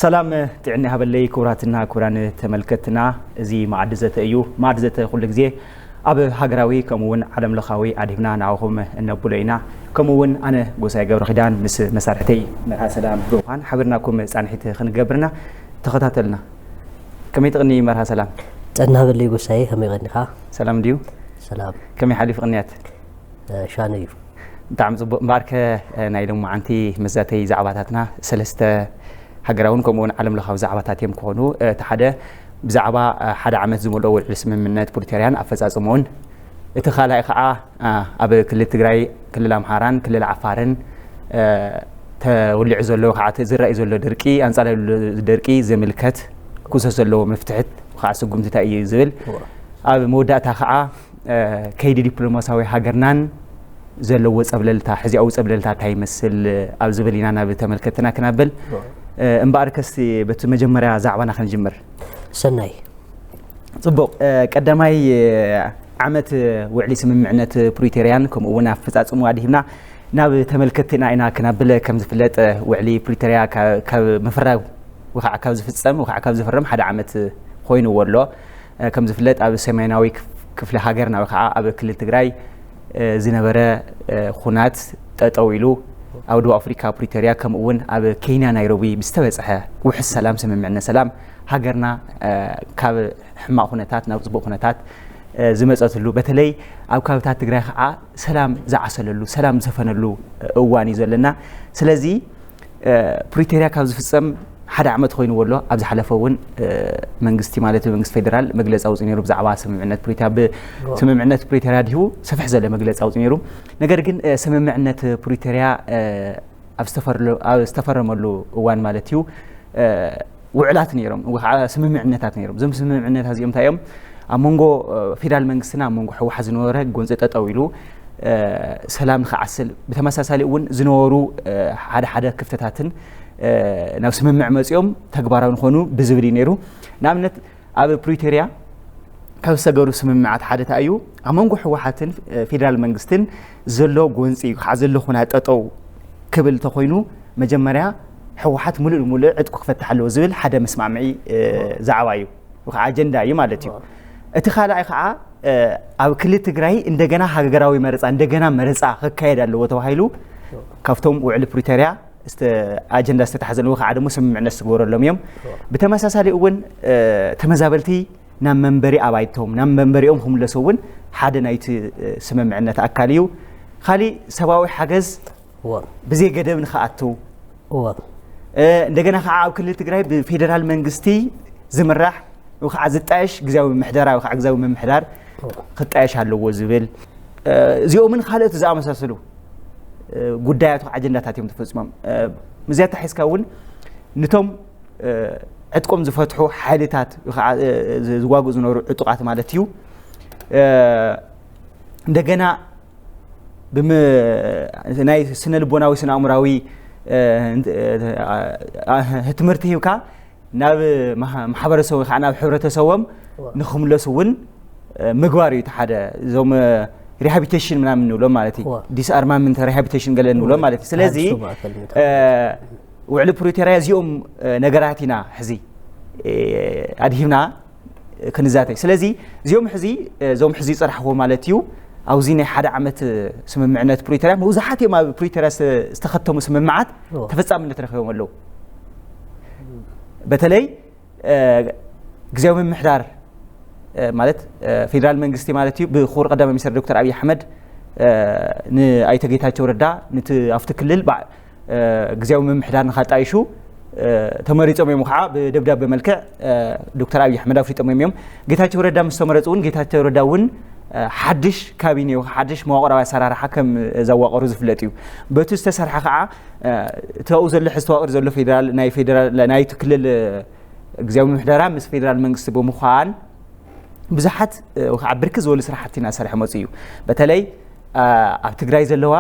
ሰላም ጥዕና ሃበለይ ክቡራትና ክቡራን ተመልከትና፣ እዚ ማዕዲ ዘተ እዩ። ማዕዲ ዘተ ኩሉ ግዜ ኣብ ሃገራዊ ከምኡ እውን ዓለም ለኻዊ ኣድሂብና ንዓኹም እነብሎ ኢና። ከምኡ እውን ኣነ ጎሳይ ገብረ ኪዳን ምስ መሳርሕተይ መርሃ ሰላም ብምዃን ሓቢርናኩም ጻንሒት ክንገብርና። ተኸታተልና። ከመይ ትቕኒ መርሃ ሰላም? ጥዕና ሃበለይ ጎሳይ፣ ከመይ ቀኒኻ? ሰላም ድዩ? ሰላም። ከመይ ሓሊፉ ቅንያት? እ፣ ሻነ እዩ። ብጣዕሚ ጽቡቕ። እምበኣርከ፣ እ፣ ናይ ሎማዓንቲ መዛተይ ዛዕባታትና ሰለስተ ሃገራውን ከምኡ እውን ዓለም ለኻዊ ዛዕባታት እዮም ክኾኑ። እ፣ እቲ ሓደ ብዛዕባ፣ እ፣ ሓደ ዓመት ዝመልኦ ውዕሊ ስምምዕነት ፕሪቶርያን ኣፈጻጽምኡን፣ እቲ ካልኣይ ከዓ፣ እ፣ ኣብ ክልል ትግራይ፣ ክልል ኣምሓራን ክልል ዓፋርን፣ እ፣ ተወሊዑ ዘሎ ከዓ እቲ ዝረኣዩ ዘሎ ድርቂ፣ ኣንጻላዩ ዘሎ ድርቂ ዝምልከት ክውሰድ ዘለዎ መፍትሕት ከዓ ስጉምቲ እንታይ እዩ ዝብል፣ እወ። ኣብ መወዳእታ ከዓ፣ እ፣ ከይዲ ዲፕሎማሲያዊ ሃገርናን ዘለዎ ጸብለልታ፣ ሕዚያዊ ጸብለልታ እንታይ ይመስል ኣብ ዝብል ኢና ናብ ተመልከትና ክናብል። እወ። እ፣ እምበኣር ከስ በቲ መጀመርያ ዛዕባና ክንጅምር። ሰናይ። ጽቡቕ፣ እ፣ ቀዳማይ፣ እ፣ ዓመት ውዕሊ ስምምዕነት ፕሪቶርያን ከምኡ እውን ኣፈጻጽሙ ኣድሂብና ናብ ተመልከትትና ኢና ክናብል። ከም ዝፍለጥ፣ እ፣ ውዕሊ ፕሪቶርያ ካ-፣ ካብ ምፍራም ወይ ከዓ ካብ ዝፍጸም ወይ ከዓ ካብ ዝፍረም ሓደ ዓመት ኮይንዎ ኣሎ። እ፣ ከም ዝፍለጥ ኣብ ሰሜናዊ ክፍ-፣ ክፍሊ ሃገርና ወይ ከዓ ኣብ ክልል ትግራይ፣ እ፣ ዝነበረ፣ እ፣ ኩናት ጠጠው ኢሉ ኣብ ደቡብ ኣፍሪካ ፕሪቶርያ ከምኡ እውን ኣብ ኬንያ ናይሮቢ ብዝተበጽሐ ውሕስ ሰላም ስምምዕነት ሰላም ሃገርና፣ እ፣ ካብ ሕማቕ ኩነታት ናብ ጽቡቕ ኩነታት፣ እ፣ ዝመጸትሉ፣ በተለይ ኣብ ከባብታት ትግራይ ከዓ ሰላም ዝዓሰለሉ፣ ሰላም ዝሰፈነሉ እዋን እዩ ዘለና። ስለዚ፣ እ፣ ፕሪቶርያ ካብ ዝፍጸም ሓደ ዓመት ኮይንዎ ኣሎ። ኣብ ዝሓለፈ እውን፣ እ፣ መንግስቲ ማለት መንግስቲ ፌደራል መግለጺ ኣውጺኡ ነይሩ ብዛዕባ ስምምዕነት ፕሪቶርያ። ብ-፣ ስምምዕነት ፕሪቶርያ ድሂቡ ሰፍሕ ዘለ መግለጺ ኣውጺኡ ነይሩ። ነገር ግን፣ እ፣ ስምምዕነት ፕሪቶርያ፣ እ፣ ኣብ ዝተፈርሎ-፣ ኣብ ዝተፈረመሉ እዋን ማለት እዩ፣ እ፣ ውዕላት ነይሮም፣ ወይ ከዓ ስምምዕነታት ነይሮም። እዞም ስምምዕነታት እዚኦም እንታይ እዮም? ኣብ መንጎ፣ እ፣ ፌደራል መንግስትና ኣብ መንጎ ህወሓት ዝነበረ ጎንፂ ጠጠው ኢሉ፣ እ፣ ሰላም ንክዓስል፣ ብተመሳሳሊ እውን ዝነበሩ፣ እ፣ ሓደ ሓደ ክፍተታትን፣ እ፣ ናብ ስምምዕ መፂኦም ተግባራዊ ንኾኑ ብዝብል እዩ ነይሩ። ንኣብነት ኣብ ፕሪቶርያ ካብ ዝተገሩ ስምምዓት ሓደ እንታይ እዩ? ኣብ መንጎ ህወሓትን፣ እ፣ ፌደራል መንግስትን ዘሎ ጎንፂ፣ ከዓ ዘሎ ኩናት ጠጠው ክብል እንተኾይኑ፣ መጀመርያ ህወሓት ሙሉእ ንሙሉእ ዕጥቁ ክፈትሕ ኣለዎ ዝብል ሓደ መስማምዒ፣ እ፣ ዛዕባ እዩ። ወይ ከዓ ኣጀንዳ እዩ ማለት እዩ። እቲ ካልኣይ ከዓ፣ እ፣ ኣብ ክልል ትግራይ እንደገና ሃገራዊ መረፃ፣ እንደገና መረፃ ክካየድ ኣለዎ ተባሂሉ ካብቶም ውዕሊ ፕሪቶርያ ስተ-፣ ኣጀንዳ ዝተታሕዘሉ ወይ ከዓ ድማ ስምምዕነት ዝተገበረሎም እዮም። ብተመሳሳሊ እውን፣ እ፣ ተመዛበልቲ ናብ መንበሪ ኣባይቶም፣ ናብ መንበሪኦም ክምለሱ እውን ሓደ ናይቲ፣ እ፣ ስምምዕነት ኣካል እዩ። ካሊእ ሰብኣዊ ሓገዝ እወ። ብዘይ ገደብ ንክኣትው፣ እወ። እ፣ እንደገና ከዓ ኣብ ክልል ትግራይ ብፌደራል መንግስቲ ዝምራሕ ወይ ከዓ ዝጣየሽ ግዝያዊ ምምሕዳር ወይ ከዓ ግዝያዊ ምምሕዳር እወ። ክጣየሽ ኣለዎ ዝብል፣ እ፣ እዚኦምን ካልኦት ዝኣመሳሰሉ፣ እ፣ ጉዳያት ወይ ኣጀንዳታት እዮም ተፈፂሞም። እ፣ ምስዚኣ ተታሒዝካ እውን ንቶም፣ እ፣ ዕጥቆም ዝፈትሑ ሓይልታት ወይ ከዓ፣ እ፣ ዝ-፣ ዝዋግኡ ዝነበሩ ዕጡቓት ማለት እዩ። እ፣ እንደገና ብም-፣ ናይ ስነ ልቦናዊ፣ ስነ ኣእምራዊ፣ እ፣ እ፣ እ፣ ትምህርቲ ሂብካ ናብ ማህ-፣ ማሕበረሰብ ወይ ከዓ ናብ ሕብረተሰቦም እዋ። ንክምለሱ እውን፣ እ፣ ምግባር እዩ እቲ ሓደ። እዞም፣ እ፣ ሪሃቢቴሽን ምናምን ንብሎም ማለት እዩ። እዋ። ዲስኣርማመንት ሪሃቢቴሽን ገለ ንብሎም ማለት እዩ። ስለዚ፣ ተሃድሶ ማእከል ምእንቲ እ፣ ውዕሊ ፕሪቶርያ እዚኦም፣ እ፣ ነገራት ኢና ሕዚ፣ እ፣ ኣድሂብና ክንዛተይ። ስለዚ እዚኦም ሕዚ፣ እዞም ሕዚ ይጸራሕዎ ማለት እዩ። ኣብዚ ናይ ሓደ ዓመት ስምምዕነት ፕሪቶርያ፣ መብዛሕትኦም ኣብ ፕሪቶርያ ዝተ-፣ ዝተኸተሙ ስምምዓት እዎ። ተፈጻምነት ረኺቦም ኣለዉ። በተለይ፣ እ፣ ግዝያዊ ምምሕዳር፣ እ፣ ማለት፣ እ፣ ፌደራል መንግስቲ ማለት እዩ፣ ብክቡር ቀዳማይ ሚኒስትር ዶክተር ኣብይ ኣሕመድ፣ እ፣ ንኣይተ ጌታቸው ረዳ፣ ንቲ ኣብቲ ክልል በዓ-፣ እ፣ ግዝያዊ ምምሕዳር ንኻጣይሹ፣ እ፣ ተመሪጾም እዮም። ከዓ ብደብዳቤ መልክዕ፣ እ፣ ዶክተር ኣብይ ኣሕመድ ኣፍሊጦም እዮም። ጌታቸው ረዳ ምስ ተመረጹ እውን፣ ጌታቸው ረዳ እውን፣ እ፣ ሓድሽ ካቢኔ፣ ሓድሽ መዋቕራዊ ኣሰራርሓ ከም ዘዋቐሩ ዝፍለጥ እዩ። በቲ ዝተሰርሐ ከዓ፣ እ፣ እቲ ኣብኡ ዘሎ፣ ዝተዋቐሩ ዘሎ ፌደራል፣ ናይ ፌደራል፣ ናይቲ ክልል፣ እ፣ ግዝያዊ ምምሕዳራ ምስ ፌደራል መንግስቲ ብምዃን ብዙሓት፣ እ፣ ወይ ከዓ ብርክት ዝበሉ ስራሕቲ እናሰርሐ መፅኡ እዩ። በተለይ፣ እ፣ ኣብ ትግራይ ዘለዋ፣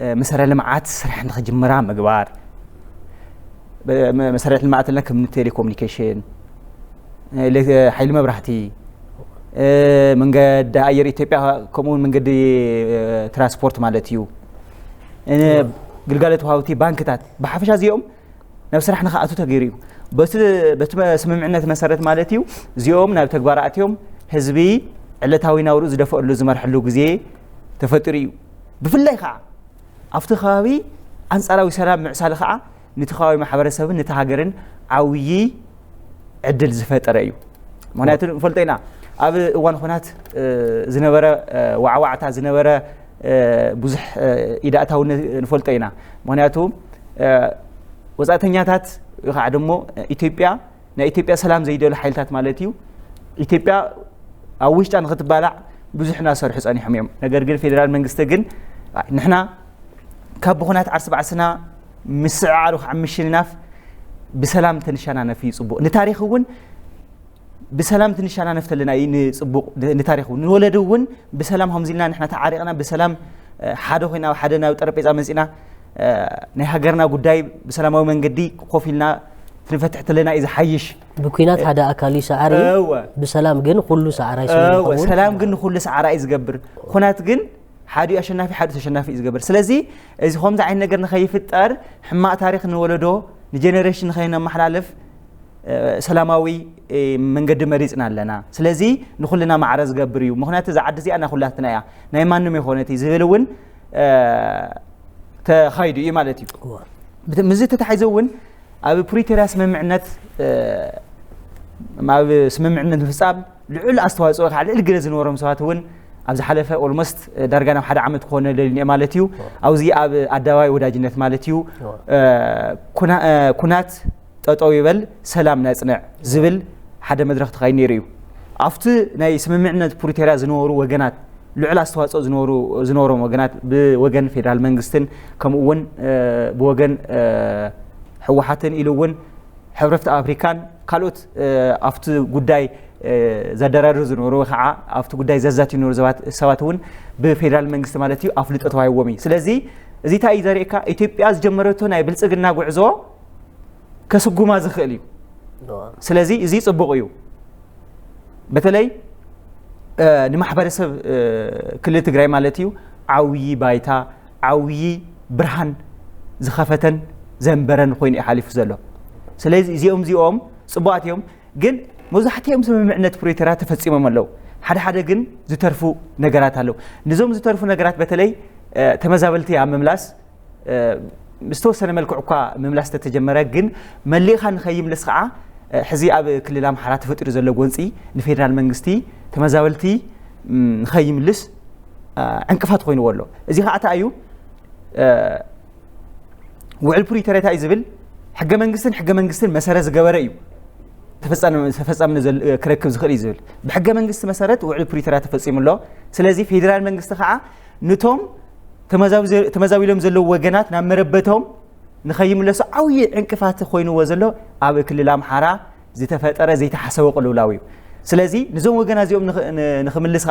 እ፣ መሰረተ ልምዓት ስራሕ ንክጅምራ ምግባር። በ-፣ መ-፣ መሰረተ ልምዓት ኣለና፣ ከም ቴሌኮሙኒኬሽን፣ እ፣ ኤሌ-፣ ሓይሊ መብራህቲ፣ እ፣ መንገዲ ኣየር ኢትዮጵያ፣ ከምኡ እውን መንገዲ፣ እ፣ ትራንስፖርት ማለት እዩ። እ፣ ግልጋሎት ወሃብቲ ባንክታት፣ ብሓፈሻ እዚኦም ናብ ስራሕ ንክኣቱ ተገይሩ እዩ። በቲ በቲ ስምምዕነት መሰረት ማለት እዩ፣ እዚኦም ናብ ተግባር ኣትዮም ህዝቢ ዕለታዊ ናብርኡ ዝደፈአሉ ዝመርሐሉ ግዜ ተፈጢሩ እዩ። ብፍላይ ከዓ ኣብቲ ከባቢ ኣንጻራዊ ሰላም ምዕሳል ከዓ ነቲ ከባቢ ማሕበረሰብን ነቲ ሃገርን ዓብዪ ዕድል ዝፈጠረ እዩ። ምክንያቱ ንፈልጦ ኢና፣ ኣብ እዋን ኹናት ዝነበረ ዋዕዋዕታ፣ ዝነበረ ብዙሕ ኢዳእታውነት ንፈልጦ ኢና። ምክንያቱ ወፃእተኛታት ወይ ከዓ ደሞ ኢትዮጵያ፣ ናይ ኢትዮጵያ ሰላም ዘይደሉ ሓይልታት ማለት እዩ፣ ኢትዮጵያ ኣብ ውሽጣ ንክትባላዕ ብዙሕ እናሰርሑ ፀኒሖም እዮም። ነገር ግን ፌደራል መንግስቲ ግን ንሕና ካብ ብኹናት ዓርሲ ባዕስና ምስዕዓሉ ከዓ ምሽንናፍ ብሰላም ተንሻናነፍ እዩ ፅቡቕ። ንታሪኽ እውን ብሰላም ትንሻናነፍ ተለና እዩ ንፅቡቕ። ንታሪኽ እውን ንወለዱ እውን ብሰላም ከምዚ ኢልና ንሕና ተዓሪቕና ብሰላም ሓደ ኮይና ኣብ ሓደ ናብ ጠረጴዛ መፂና ናይ ሃገርና ጉዳይ ብሰላማዊ መንገዲ ኮፍ ኢልና ክንፈትሕ ተለና እዩ ዝሓይሽ። ብኩናት ሓደ ኣካል እዩ ሰዓሪ። እወ። ብሰላም ግን ኩሉ ሰዓራይ ስለ እወ፣ ዝኸውን። ሰላም ግን ንኩሉ ሰዓራ እዩ ዝገብር። ኩናት ግን ሓዲኡ ኣሸናፊ ሓዲኡ ተሸናፊ እዩ ዝገብር። ስለዚ እዚ ከምዚ ዓይነት ነገር ንኸይፍጠር ሕማቕ ታሪኽ ንወለዶ ንጀነሬሽን ንኸይነመሓላልፍ ሰላማዊ መንገዲ መሪፅና ኣለና። ስለዚ ንኩልና ማዕረ ዝገብር እዩ። ምክንያቱ እዛ ዓዲ እዚኣ ናይ ኩላትና እያ፣ ናይ ማንም የኮነቲ ዝብል እውን ተኻይዱ እዩ ማለት እዩ። ምስዚ ተታሒዙ እውን ኣብ ፕሪቶርያ ስምምዕነት ኣብ ስምምዕነት ምፍፃም ልዑል ኣስተዋፅኦ ከዓ ልዕል ግደ ዝነበሮም ሰባት እውን ኣብ ዝሓለፈ ኦልሞስት ዳርጋ ናብ ሓደ ዓመት ክኾነ ደሊኒኦ ማለት እዩ። ኣብዚ ኣብ ኣደባባይ ወዳጅነት ማለት እዩ ኩናት ጠጠው ይበል፣ ሰላም ነጽንዕ ዝብል ሓደ መድረኽ ተኻይዱ ነይሩ እዩ። ኣብቲ ናይ ስምምዕነት ፕሪቶርያ ዝነበሩ ወገናት፣ ልዑል ኣስተዋፅኦ ዝነበሩ ዝነበሮም ወገናት ብወገን ፌደራል መንግስትን ከምኡ እውን ብወገን ህወሓትን ኢሉ እውን ሕብረት ኣፍሪካን ካልኦት ኣብቲ ጉዳይ ዘደራድሩ ዝነበሩ ወይ ከዓ ኣብቲ ጉዳይ ዘዛትዩ ዝነበሩ ሰባት እውን ብፌደራል መንግስቲ ማለት እዩ ኣፍልጦ ተዋሂብዎም እዩ። ስለዚ እዚ እንታይ እዩ ዘርእየካ? ኢትዮጵያ ዝጀመረቶ ናይ ብልፅግና ጉዕዞ ከስጉማ ዝኽእል እዩ። ስለዚ እዚ ፅቡቕ እዩ። በተለይ ንማሕበረሰብ ክልል ትግራይ ማለት እዩ ዓብዪ ባይታ፣ ዓብዪ ብርሃን ዝኸፈተን ዘንበረን ኮይኑ እዩ ሓሊፉ ዘሎ። ስለዚ እዚኦም እዚኦም ፅቡቓት እዮም፣ ግን መብዛሕትኦም ስምምዕነት ፕሪቶርያ ተፈፂሞም ኣለዉ። ሓደ ሓደ ግን ዝተርፉ ነገራት ኣለዉ። ንዞም ዝተርፉ ነገራት በተለይ ተመዛበልቲ ኣብ ምምላስ ዝተወሰነ መልክዕ እኳ ምምላስ ተተጀመረ፣ ግን መሊእኻ ንኸይምልስ ከዓ ሕዚ ኣብ ክልል ኣምሓራ ተፈጢሩ ዘሎ ጎንፂ ንፌደራል መንግስቲ ተመዛበልቲ ንኸይምልስ ዕንቅፋት ኮይንዎ ኣሎ። እዚ ከዓ እንታይ እዩ? ውዕል ፕሪቶርያ እንታይ እዩ ዝብል? ሕገ መንግስትን ሕገ መንግስትን መሰረት ዝገበረ እዩ ተፈፃሚ ክረክብ ዝኽእል እዩ ዝብል። ብሕገ መንግስቲ መሰረት ውዕል ፕሪቶርያ ተፈፂሙ ኣሎ። ስለዚ ፌደራል መንግስቲ ከዓ ንቶም ተመዛቢሎም ዘለዉ ወገናት ናብ መረበቶም ንኸይምለሱ ዓብዪ ዕንቅፋት ኮይንዎ ዘሎ ኣብ ክልል ኣምሓራ ዝተፈጠረ ዘይተሓሰበ ቅልውላው እዩ። ስለዚ ንዞም ወገና እዚኦም ንኽምልስ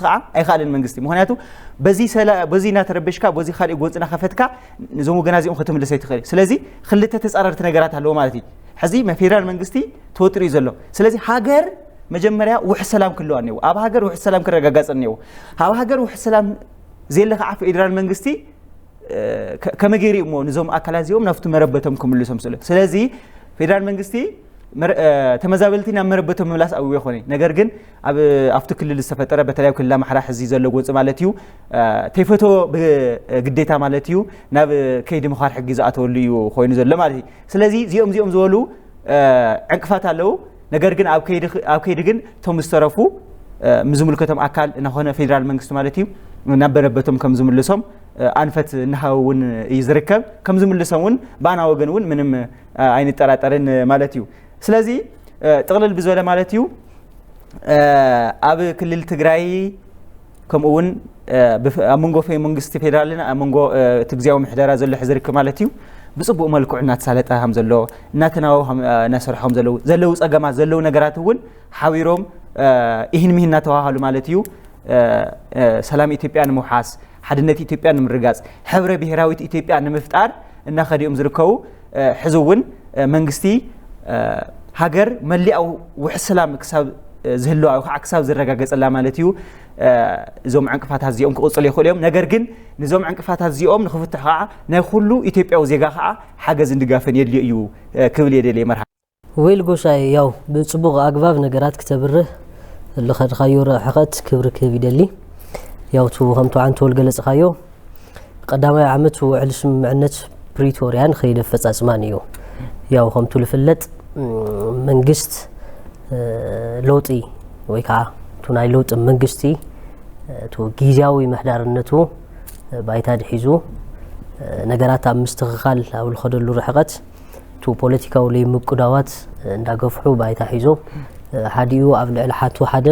ከዓ ኣይከኣልን መንግስቲ። ምክንያቱ በዚ እናተረበሽካ በዚ ካሊእ ጎንፂ እናኸፈትካ ንዞም ወገና እዚኦም ክትምልስ ኣይትኽእል። ስለዚ ክልተ ተፃረርቲ ነገራት ኣለዎ ማለት እዩ። ሕዚ ፌደራል መንግስቲ ተወጢሩ እዩ ዘሎ። ስለዚ ሃገር መጀመርያ ውሕስ ሰላም ክህልዋ እኒዎ፣ ኣብ ሃገር ውሕስ ሰላም ክረጋጋፅ እኒዎ። ኣብ ሃገር ውሕስ ሰላም ዘየለ ከዓ ፌደራል መንግስቲ ከመይ ገይሩ እሞ ንዞም ኣካላት እዚኦም ናብቲ መረበቶም ክምልሶም ስለ ስለዚ ፌደራል መንግስቲ ተመዛበልቲ ናብ መረበቶም ምምላስ ኣብዎ ይኮነ። ነገር ግን ኣብቲ ክልል ዝተፈጠረ በተለይ ኣብ ክልል ኣምሓራ ሕዚ ዘሎ ጎንፂ ማለት እዩ ተይፈተዎ ብግዴታ ማለት እዩ ናብ ከይዲ ምዃር ሕጊ ዝኣተወሉ እዩ ኮይኑ ዘሎ ማለት እዩ። ስለዚ እዚኦም እዚኦም ዝበሉ ዕንቅፋት ኣለዉ። ነገር ግን ኣብ ከይዲ ግን እቶም ዝተረፉ ምስ ዝምልከቶም ኣካል እናኾነ ፌደራል መንግስቲ ማለት እዩ ናብ መረበቶም ከም ዝምልሶም ኣንፈት እናሃወ እውን እዩ ዝርከብ። ከም ዝምልሶም እውን ብኣና ወገን እውን ምንም ኣይንጠራጠርን ማለት እዩ። ስለዚ ጥቕልል ብዝበለ ማለት እዩ ኣብ ክልል ትግራይ ከምኡ እውን ኣብ መንጎ መንግስቲ ፌደራልን ኣብ መንጎ እቲ ግዜያዊ ምሕደራ ዘሎ ሕዚ ርክብ ማለት እዩ ብፅቡቕ መልክዑ እናተሳለጠ ከም ዘሎ እናተናበቡ እናሰርሖም ዘለዉ ዘለዉ ፀገማት ዘለዉ ነገራት እውን ሓቢሮም ይህን ምሂን እናተዋሃሉ ማለት እዩ ሰላም ኢትዮጵያ ንምውሓስ ሓድነት ኢትዮጵያ ንምርጋፅ ሕብረ ብሄራዊት ኢትዮጵያ ንምፍጣር እናኸዲኦም ዝርከቡ ሕዚ እውን መንግስቲ ሃገር መሊኣ ውሕስ ሰላም ክሳብ ዝህልዋ እዩ ከዓ ክሳብ ዝረጋገጸላ ማለት እዩ። እዞም ዕንቅፋታት እዚኦም ክቕጽሉ ይኽእሉ እዮም። ነገር ግን ንዞም ዕንቅፋታት እዚኦም ንኽፍትሑ ከዓ ናይ ኩሉ ኢትዮጵያዊ ዜጋ ከዓ ሓገዝን ድጋፍን የድልዮ እዩ ክብል እየ ደልየ መርሃ። ወይል ጎሳይ፣ ያው ብጽቡቕ ኣግባብ ነገራት ክተብርህ ልኸድካዮ ርሕቐት ክብሪ ክህብ ይደሊ። ያው ቱ ከምቱ ዓንተወል ገለጽካዮ ቀዳማይ ዓመት ውዕል ስምምዕነት ፕሪቶርያ ንኸይድ ኣፈጻጽማን እዩ። ያው ከምቱ ልፍለጥ መንግስት ለውጢ ወይ ከዓ ቱ ናይ ለውጢ መንግስቲ ቱ ግዝያዊ ምሕዳርነቱ ባይታ ድሒዙ ነገራት ኣብ ምስትኽኻል ኣብ ልኸደሉ ርሕቐት ቱ ፖለቲካዊ ለይምቁዳዋት እንዳገፍሑ ባይታ ሒዞ ሓዲኡ ኣብ ልዕሊ ሓቱ ሓደ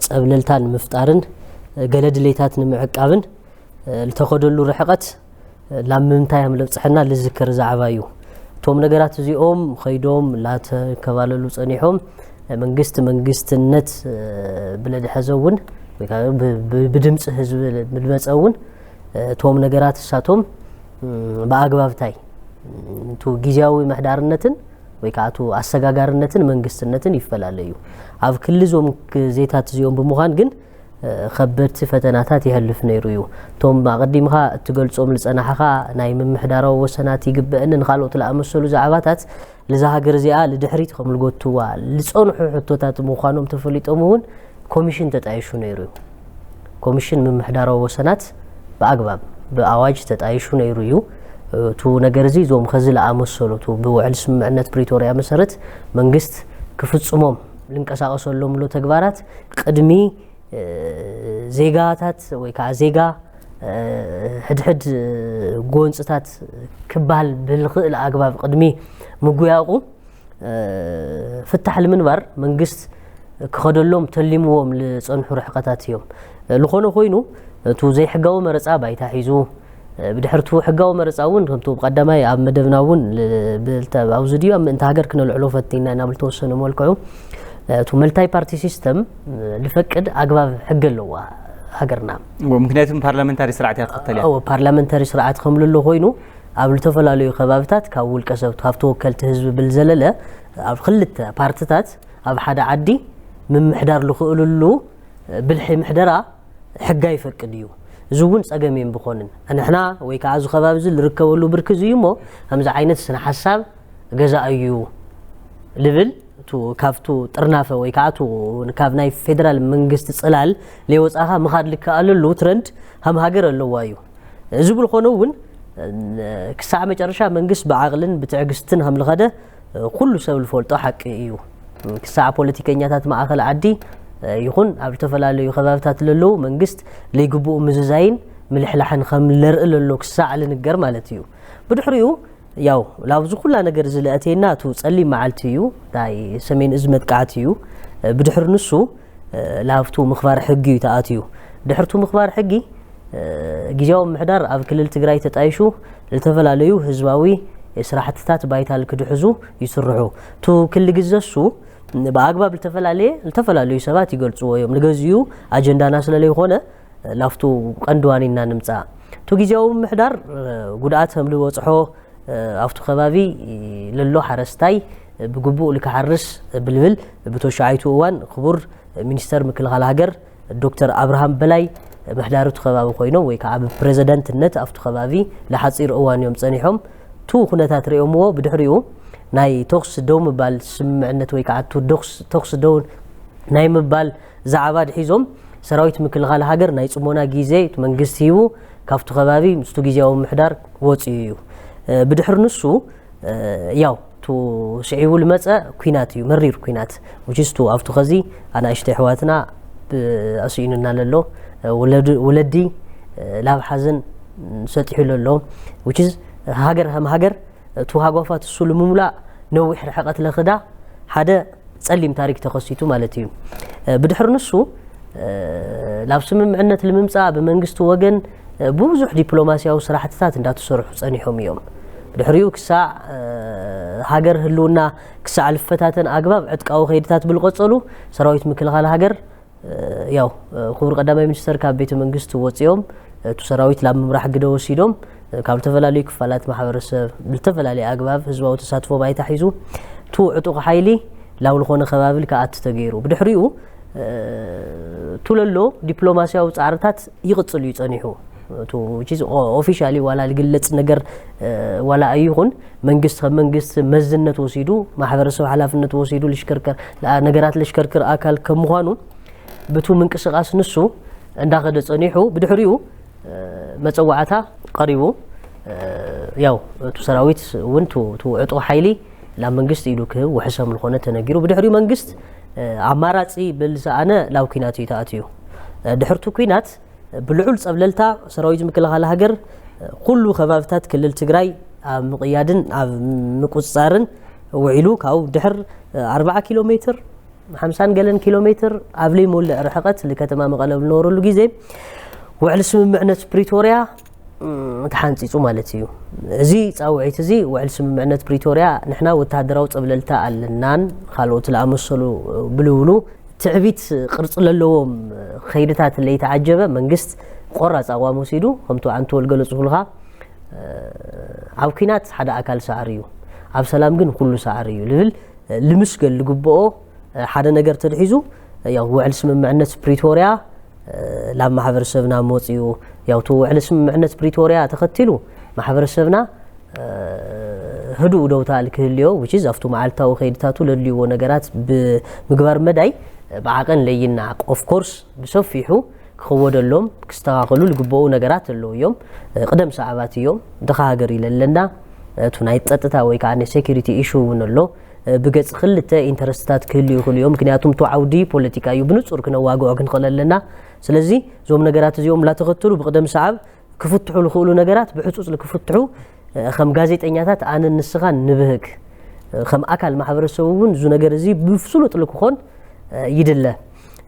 ጸብለልታ ንምፍጣርን ገለ ድሌታት ንምዕቃብን ልተኸደሉ ርሕቐት ላብ ምንታይ ከም ለብጽሐና ልዝክር ዛዕባ እዩ። እቶም ነገራት እዚኦም ኸይዶም ላተከባለሉ ጸኒሖም መንግስቲ መንግስትነት ብለድሐዘ እውን ወይ ከዓ ብ- ብ- ብድምፂ ህዝቢ ብልመፀ እውን እቶም ነገራት እሳቶም ብኣግባብታይ እቱ ግዜያዊ ምሕዳርነትን ወይ ከዓ እቱ ኣሰጋጋርነትን መንግስትነትን ይፈላለዩ። ኣብ ክሊ እዞም ግዜታት እዚኦም ብምዃን ግን ከበድቲ ፈተናታት ይሀልፍ ነይሩ እዩ። እቶም ኣቐዲምኻ እትገልጾም ዝጸናሕኻ ናይ ምምሕዳራዊ ወሰናት ይግበአኒ ንኻልኦት ዝኣመሰሉ ዛዕባታት ልዛ ሃገር እዚኣ ልድሕሪት ከም ልጎትዋ ልጸንሑ ሕቶታት ምዃኖም ተፈሊጦም እውን ኮሚሽን ተጣይሹ ነይሩ እዩ። ኮሚሽን ምምሕዳራዊ ወሰናት ብኣግባብ ብኣዋጅ ተጣይሹ ነይሩ እዩ። እቱ ነገር እዚ እዞም ከዚ ዝኣመሰሉ እቱ ብውዕል ስምምዕነት ፕሪቶርያ መሰረት መንግስት ክፍጽሞም ልንቀሳቐሰሎም ሎ ተግባራት ቅድሚ ዜጋታት ወይ ከዓ ዜጋ ሕድሕድ ጎንፅታት ክበሃል ብልኽእል ኣግባብ ቅድሚ ምጉያቑ ፍታሕ ንምንባር መንግስት ክኸደሎም ተሊምዎም ዝፀንሑ ርሕቐታት እዮም። ዝኾነ ኮይኑ እቱ ዘይሕጋዊ መረፃ ባይታ ሒዙ ብድሕርቱ ሕጋዊ መረፃ እውን ከምቲ ብቀዳማይ ኣብ መደብና እውን ኣብዚ ድዩ ኣብ ምእንቲ ሃገር ክነልዕሎ ፈቲና ኢና ብልተወሰነ መልክዑ እቱ መልታይ ፓርቲ ሲስተም ልፈቅድ ኣግባብ ሕጊ ኣለዋ ሃገርና። ምክንያቱ ፓርላመንታሪ ስርዓት እያ ትኽተል እያ። ፓርላመንታሪ ስርዓት ከም ልሎ ኮይኑ ኣብ ዝተፈላለዩ ከባብታት ካብ ውልቀ ሰብ ካብ ተወከልቲ ህዝቢ ብልዘለለ ኣብ ክልተ ፓርትታት ኣብ ሓደ ዓዲ ምምሕዳር ልኽእልሉ ብልሒ ምሕደራ ሕጋ ይፈቅድ እዩ። እዚ እውን ጸገም እዮም ብኾንን ንሕና ወይ ከዓ እዚ ከባቢ እዚ ልርከበሉ ብርኪ እዚ እዩ እሞ ከምዚ ዓይነት ስነ ሓሳብ ገዛ እዩ ልብል እቱ ካብቱ ጥርናፈ ወይ ከዓ እቱ ካብ ናይ ፌደራል መንግስቲ ጽላል ለይወፃኻ ምኻድ ልከኣለሉ ትረንድ ሃም ሃገር ኣለዋ እዩ። እዚ ብልኾነ እውን ክሳዕ መጨረሻ መንግስት ብዓቕልን ብትዕግስትን ሃም ልኸደ ኩሉ ሰብ ልፈልጦ ሓቂ እዩ። ክሳዕ ፖለቲከኛታት ማእኸል ዓዲ ይኹን ኣብ ዝተፈላለዩ ከባብታት ለለዉ መንግስት ለይግብኡ ምዝዛይን ምልሕላሕን ከም ለርኢ ለሎ ክሳዕ ልንገር ማለት እዩ። ብድሕሪኡ ያው ላብዚ ኩላ ነገር እዚ ለእተየና እቱ ጸሊም መዓልቲ እዩ ናይ ሰሜን እዚ መጥቃዕቲ እዩ። ብድሕሪ ንሱ ላብቱ ምኽባር ሕጊ እዩ ተኣትዩ። ድሕርቱ ምኽባር ሕጊ ግዜያዊ ምሕዳር ኣብ ክልል ትግራይ ተጣይሹ ዝተፈላለዩ ህዝባዊ ስራሕትታት ባይታ ልክድሕዙ ይስርሑ። ቱ ክሊ ግዘሱ ብኣግባብ ልተፈላለየ ልተፈላለዩ ሰባት ይገልፅዎ እዮም። ንገዚኡ ኣጀንዳና ስለለይኮነ ላፍቱ ቀንድዋን ኢና ንምፃእ። ቱ ግዜያዊ ምሕዳር ጉድኣት ከም ልበፅሖ ኣብቱ ከባቢ ለሎ ሓረስታይ ብግቡእ ልክሓርስ ብልብል ብተሻዓይቱ እዋን ክቡር ሚኒስተር ምክልኻል ሃገር ዶክተር ኣብርሃም በላይ ምሕዳር እቲ ከባቢ ኮይኖም ወይ ከዓ ብፕሬዝዳንትነት ኣብቲ ከባቢ ንሓፂር እዋን እዮም ፀኒሖም። ቱ ኩነታት ሪኦምዎ ብድሕሪኡ ናይ ተኩስ ደው ምባል ስምምዕነት ወይ ከዓ ቱ ተኩስ ደው ናይ ምባል ዛዕባ ድሒዞም ሰራዊት ምክልኻል ሃገር ናይ ፅሞና ግዜ መንግስቲ ሂቡ ካብቲ ከባቢ ምስቱ ግዜያዊ ምሕዳር ወፂኡ እዩ። ብድሕሪ ንሱ ያው ቱ ስዒቡ ልመፀ ኩናት እዩ መሪር ኩናት ውችስቱ ኣብቱ ኸዚ ኣናእሽተ ኣሕዋትና ኣስኢኑና ለሎ ወለዲ ላብ ሓዘን ሰጢሑ ለሎ ውችዝ ሃገር ከም ሃገር እቲ ሃጓፋት እሱ ንምምላእ ነዊሕ ርሕቐት ለኽዳ ሓደ ፀሊም ታሪክ ተኸሲቱ ማለት እዩ። ብድሕሪ ንሱ ናብ ስምምዕነት ንምምፃእ ብመንግስቲ ወገን ብዙሕ ዲፕሎማሲያዊ ስራሕትታት እንዳተሰርሑ ፀኒሖም እዮም። ድሕሪኡ ክሳዕ ሃገር ህልውና ክሳዕ ልፈታተን ኣግባብ ዕጥቃዊ ከይድታት ብልቆፀሉ ሰራዊት ምክልኻል ሃገር ያው ክቡር ቀዳማይ ሚኒስተር ካብ ቤተ መንግስቲ ወፂኦም እቱ ሰራዊት ላብ ምምራሕ ግደ ወሲዶም ካብ ዝተፈላለዩ ክፋላት ማሕበረሰብ ብዝተፈላለየ ኣግባብ ህዝባዊ ተሳትፎ ባይታ ሒዙ ቱ ዕጡቕ ሓይሊ ላው ዝኾነ ከባቢ ክኣቱ ተገይሩ። ብድሕሪኡ እ፣ ቱለሎ ዲፕሎማሲያዊ ጻዕርታት ይቕጽል እዩ ጸኒሑ። እቲ which is ኦ-፣ ኦፊሻሊ ዋላ ዝግለጽ ነገር፣ እ፣ ዋላ ኣይኹን፣ መንግስቲ ከም መንግስቲ መዝነት ወሲዱ፣ ማሕበረሰብ ሓላፍነት ወሲዱ ልሽከርከር፣ ላ-፣ ነገራት ልሽከርክር ኣካል ከም ምዃኑ፣ ብቱ ምንቅስቓስ ንሱ እንዳኸደ ጸኒሑ፣ ብድሕሪኡ፣ እ፣ መጸዋዕታ ቀሪቡ፣ እ፣ ያው፣ እቱ ሰራዊት እውን፣ ቱ፣ ቱ ዕጡቕ ሓይሊ ናብ መንግስቲ ኢዱ ክህብ ውሕሰም ዝኾነ ተነጊሩ። ብድሕሪኡ መንግስት፣ እ፣ ኣማራጺ ብዝሰኣነ ላብ ኲናት እዩ ተኣትዩ። እ፣ ድሕርቱ ኲናት ብልዑል ጸብለልታ ሰራዊት ምክልኻል ሃገር፣ እ፣ ኩሉ ከባብታት ክልል ትግራይ ኣብ ምቕያድን ኣብ ምቁጽጻርን ውዒሉ፣ ካብኡ ድሕር፣ እ፣ ኣርብዓ ኪሎ ሜትር፣ ሓምሳን ገለን ኪሎ ሜትር ኣብ ለይሞልእ ርሕቐት ንከተማ መቐለ ኣብ ዝነበረሉ ግዜ ውዕል ስምምዕነት ፕሪቶርያ፣ እ፣ ተሓንጺጹ ማለት እዩ። እዚ ጻውዒት እዚ፣ ውዕል ስምምዕነት ፕሪቶርያ፣ ንሕና ወተሃደራዊ ጸብለልታ ኣለናን ካልኦት ዝኣመሰሉ ብልብሉ ትዕቢት ቅርጺ ለለዎም ከይድታት ለይተዓጀበ መንግስት ቆራጽ ኣቋም ወሲዱ፣ ከምቲ ኣንቶወል ገለጽኩልካ፣ እ፣ ኣብ ኲናት ሓደ ኣካል ሳዕሪ እዩ፣ ኣብ ሰላም ግን ኩሉ ሳዕሪ እዩ ልብል ልምስገል ልግብኦ ሓደ ነገር ተድሒዙ፣ ያው ውዕል ስምምዕነት ፕሪቶርያ፣ እ፣ ላብ ማሕበረሰብና መጺኡ። ያው እቲ ውዕል ስምምዕነት ፕሪቶርያ ተኸቲሉ ማሕበረሰብና፣ እ፣ ህዱእ ደውታ ክህልዮ፣ which is ኣብቱ መዓልታዊ ከይድታቱ ለድልይዎ ነገራት ብምግባር መዳይ ብዓቐን ለይናዕ። ኦፍ ኮርስ ብሰፊሑ ክኽወደሎም፣ ክስተኻኸሉ ልግብኡ ነገራት ኣለዉ እዮም። እ፣ ቅደም ሰዓባት እዮም። ድኻ ሃገር ኢለ ኣለና። እቱ ናይ ጸጥታ ወይ ከዓ ናይ ሴኩሪቲ ኢሹ እውን ኣሎ። እ፣ ብገጽ ክልተ ኢንተረስትታት ክህልዩ ይኽእሉ እዮም። ምክንያቱም እቱ ዓውዲ ፖለቲካ እዩ። ብንጹር ክነዋግዖ ክንኽእል ኣለና። ስለዚ እዞም ነገራት እዚኦም ላተኸትሉ ብቅደም ሰዓብ ክፍትሑ ዝኽእሉ ነገራት ብሕጹጽ ክፍትሑ፣ እ፣ ከም ጋዜጠኛታት ኣነን ንስኻን ንብህግ። እ፣ ከም ኣካል ማሕበረሰብ እውን እዚ ነገር እዚ ብፍሉጥ ልክኾን፣ እ፣ ይድለ።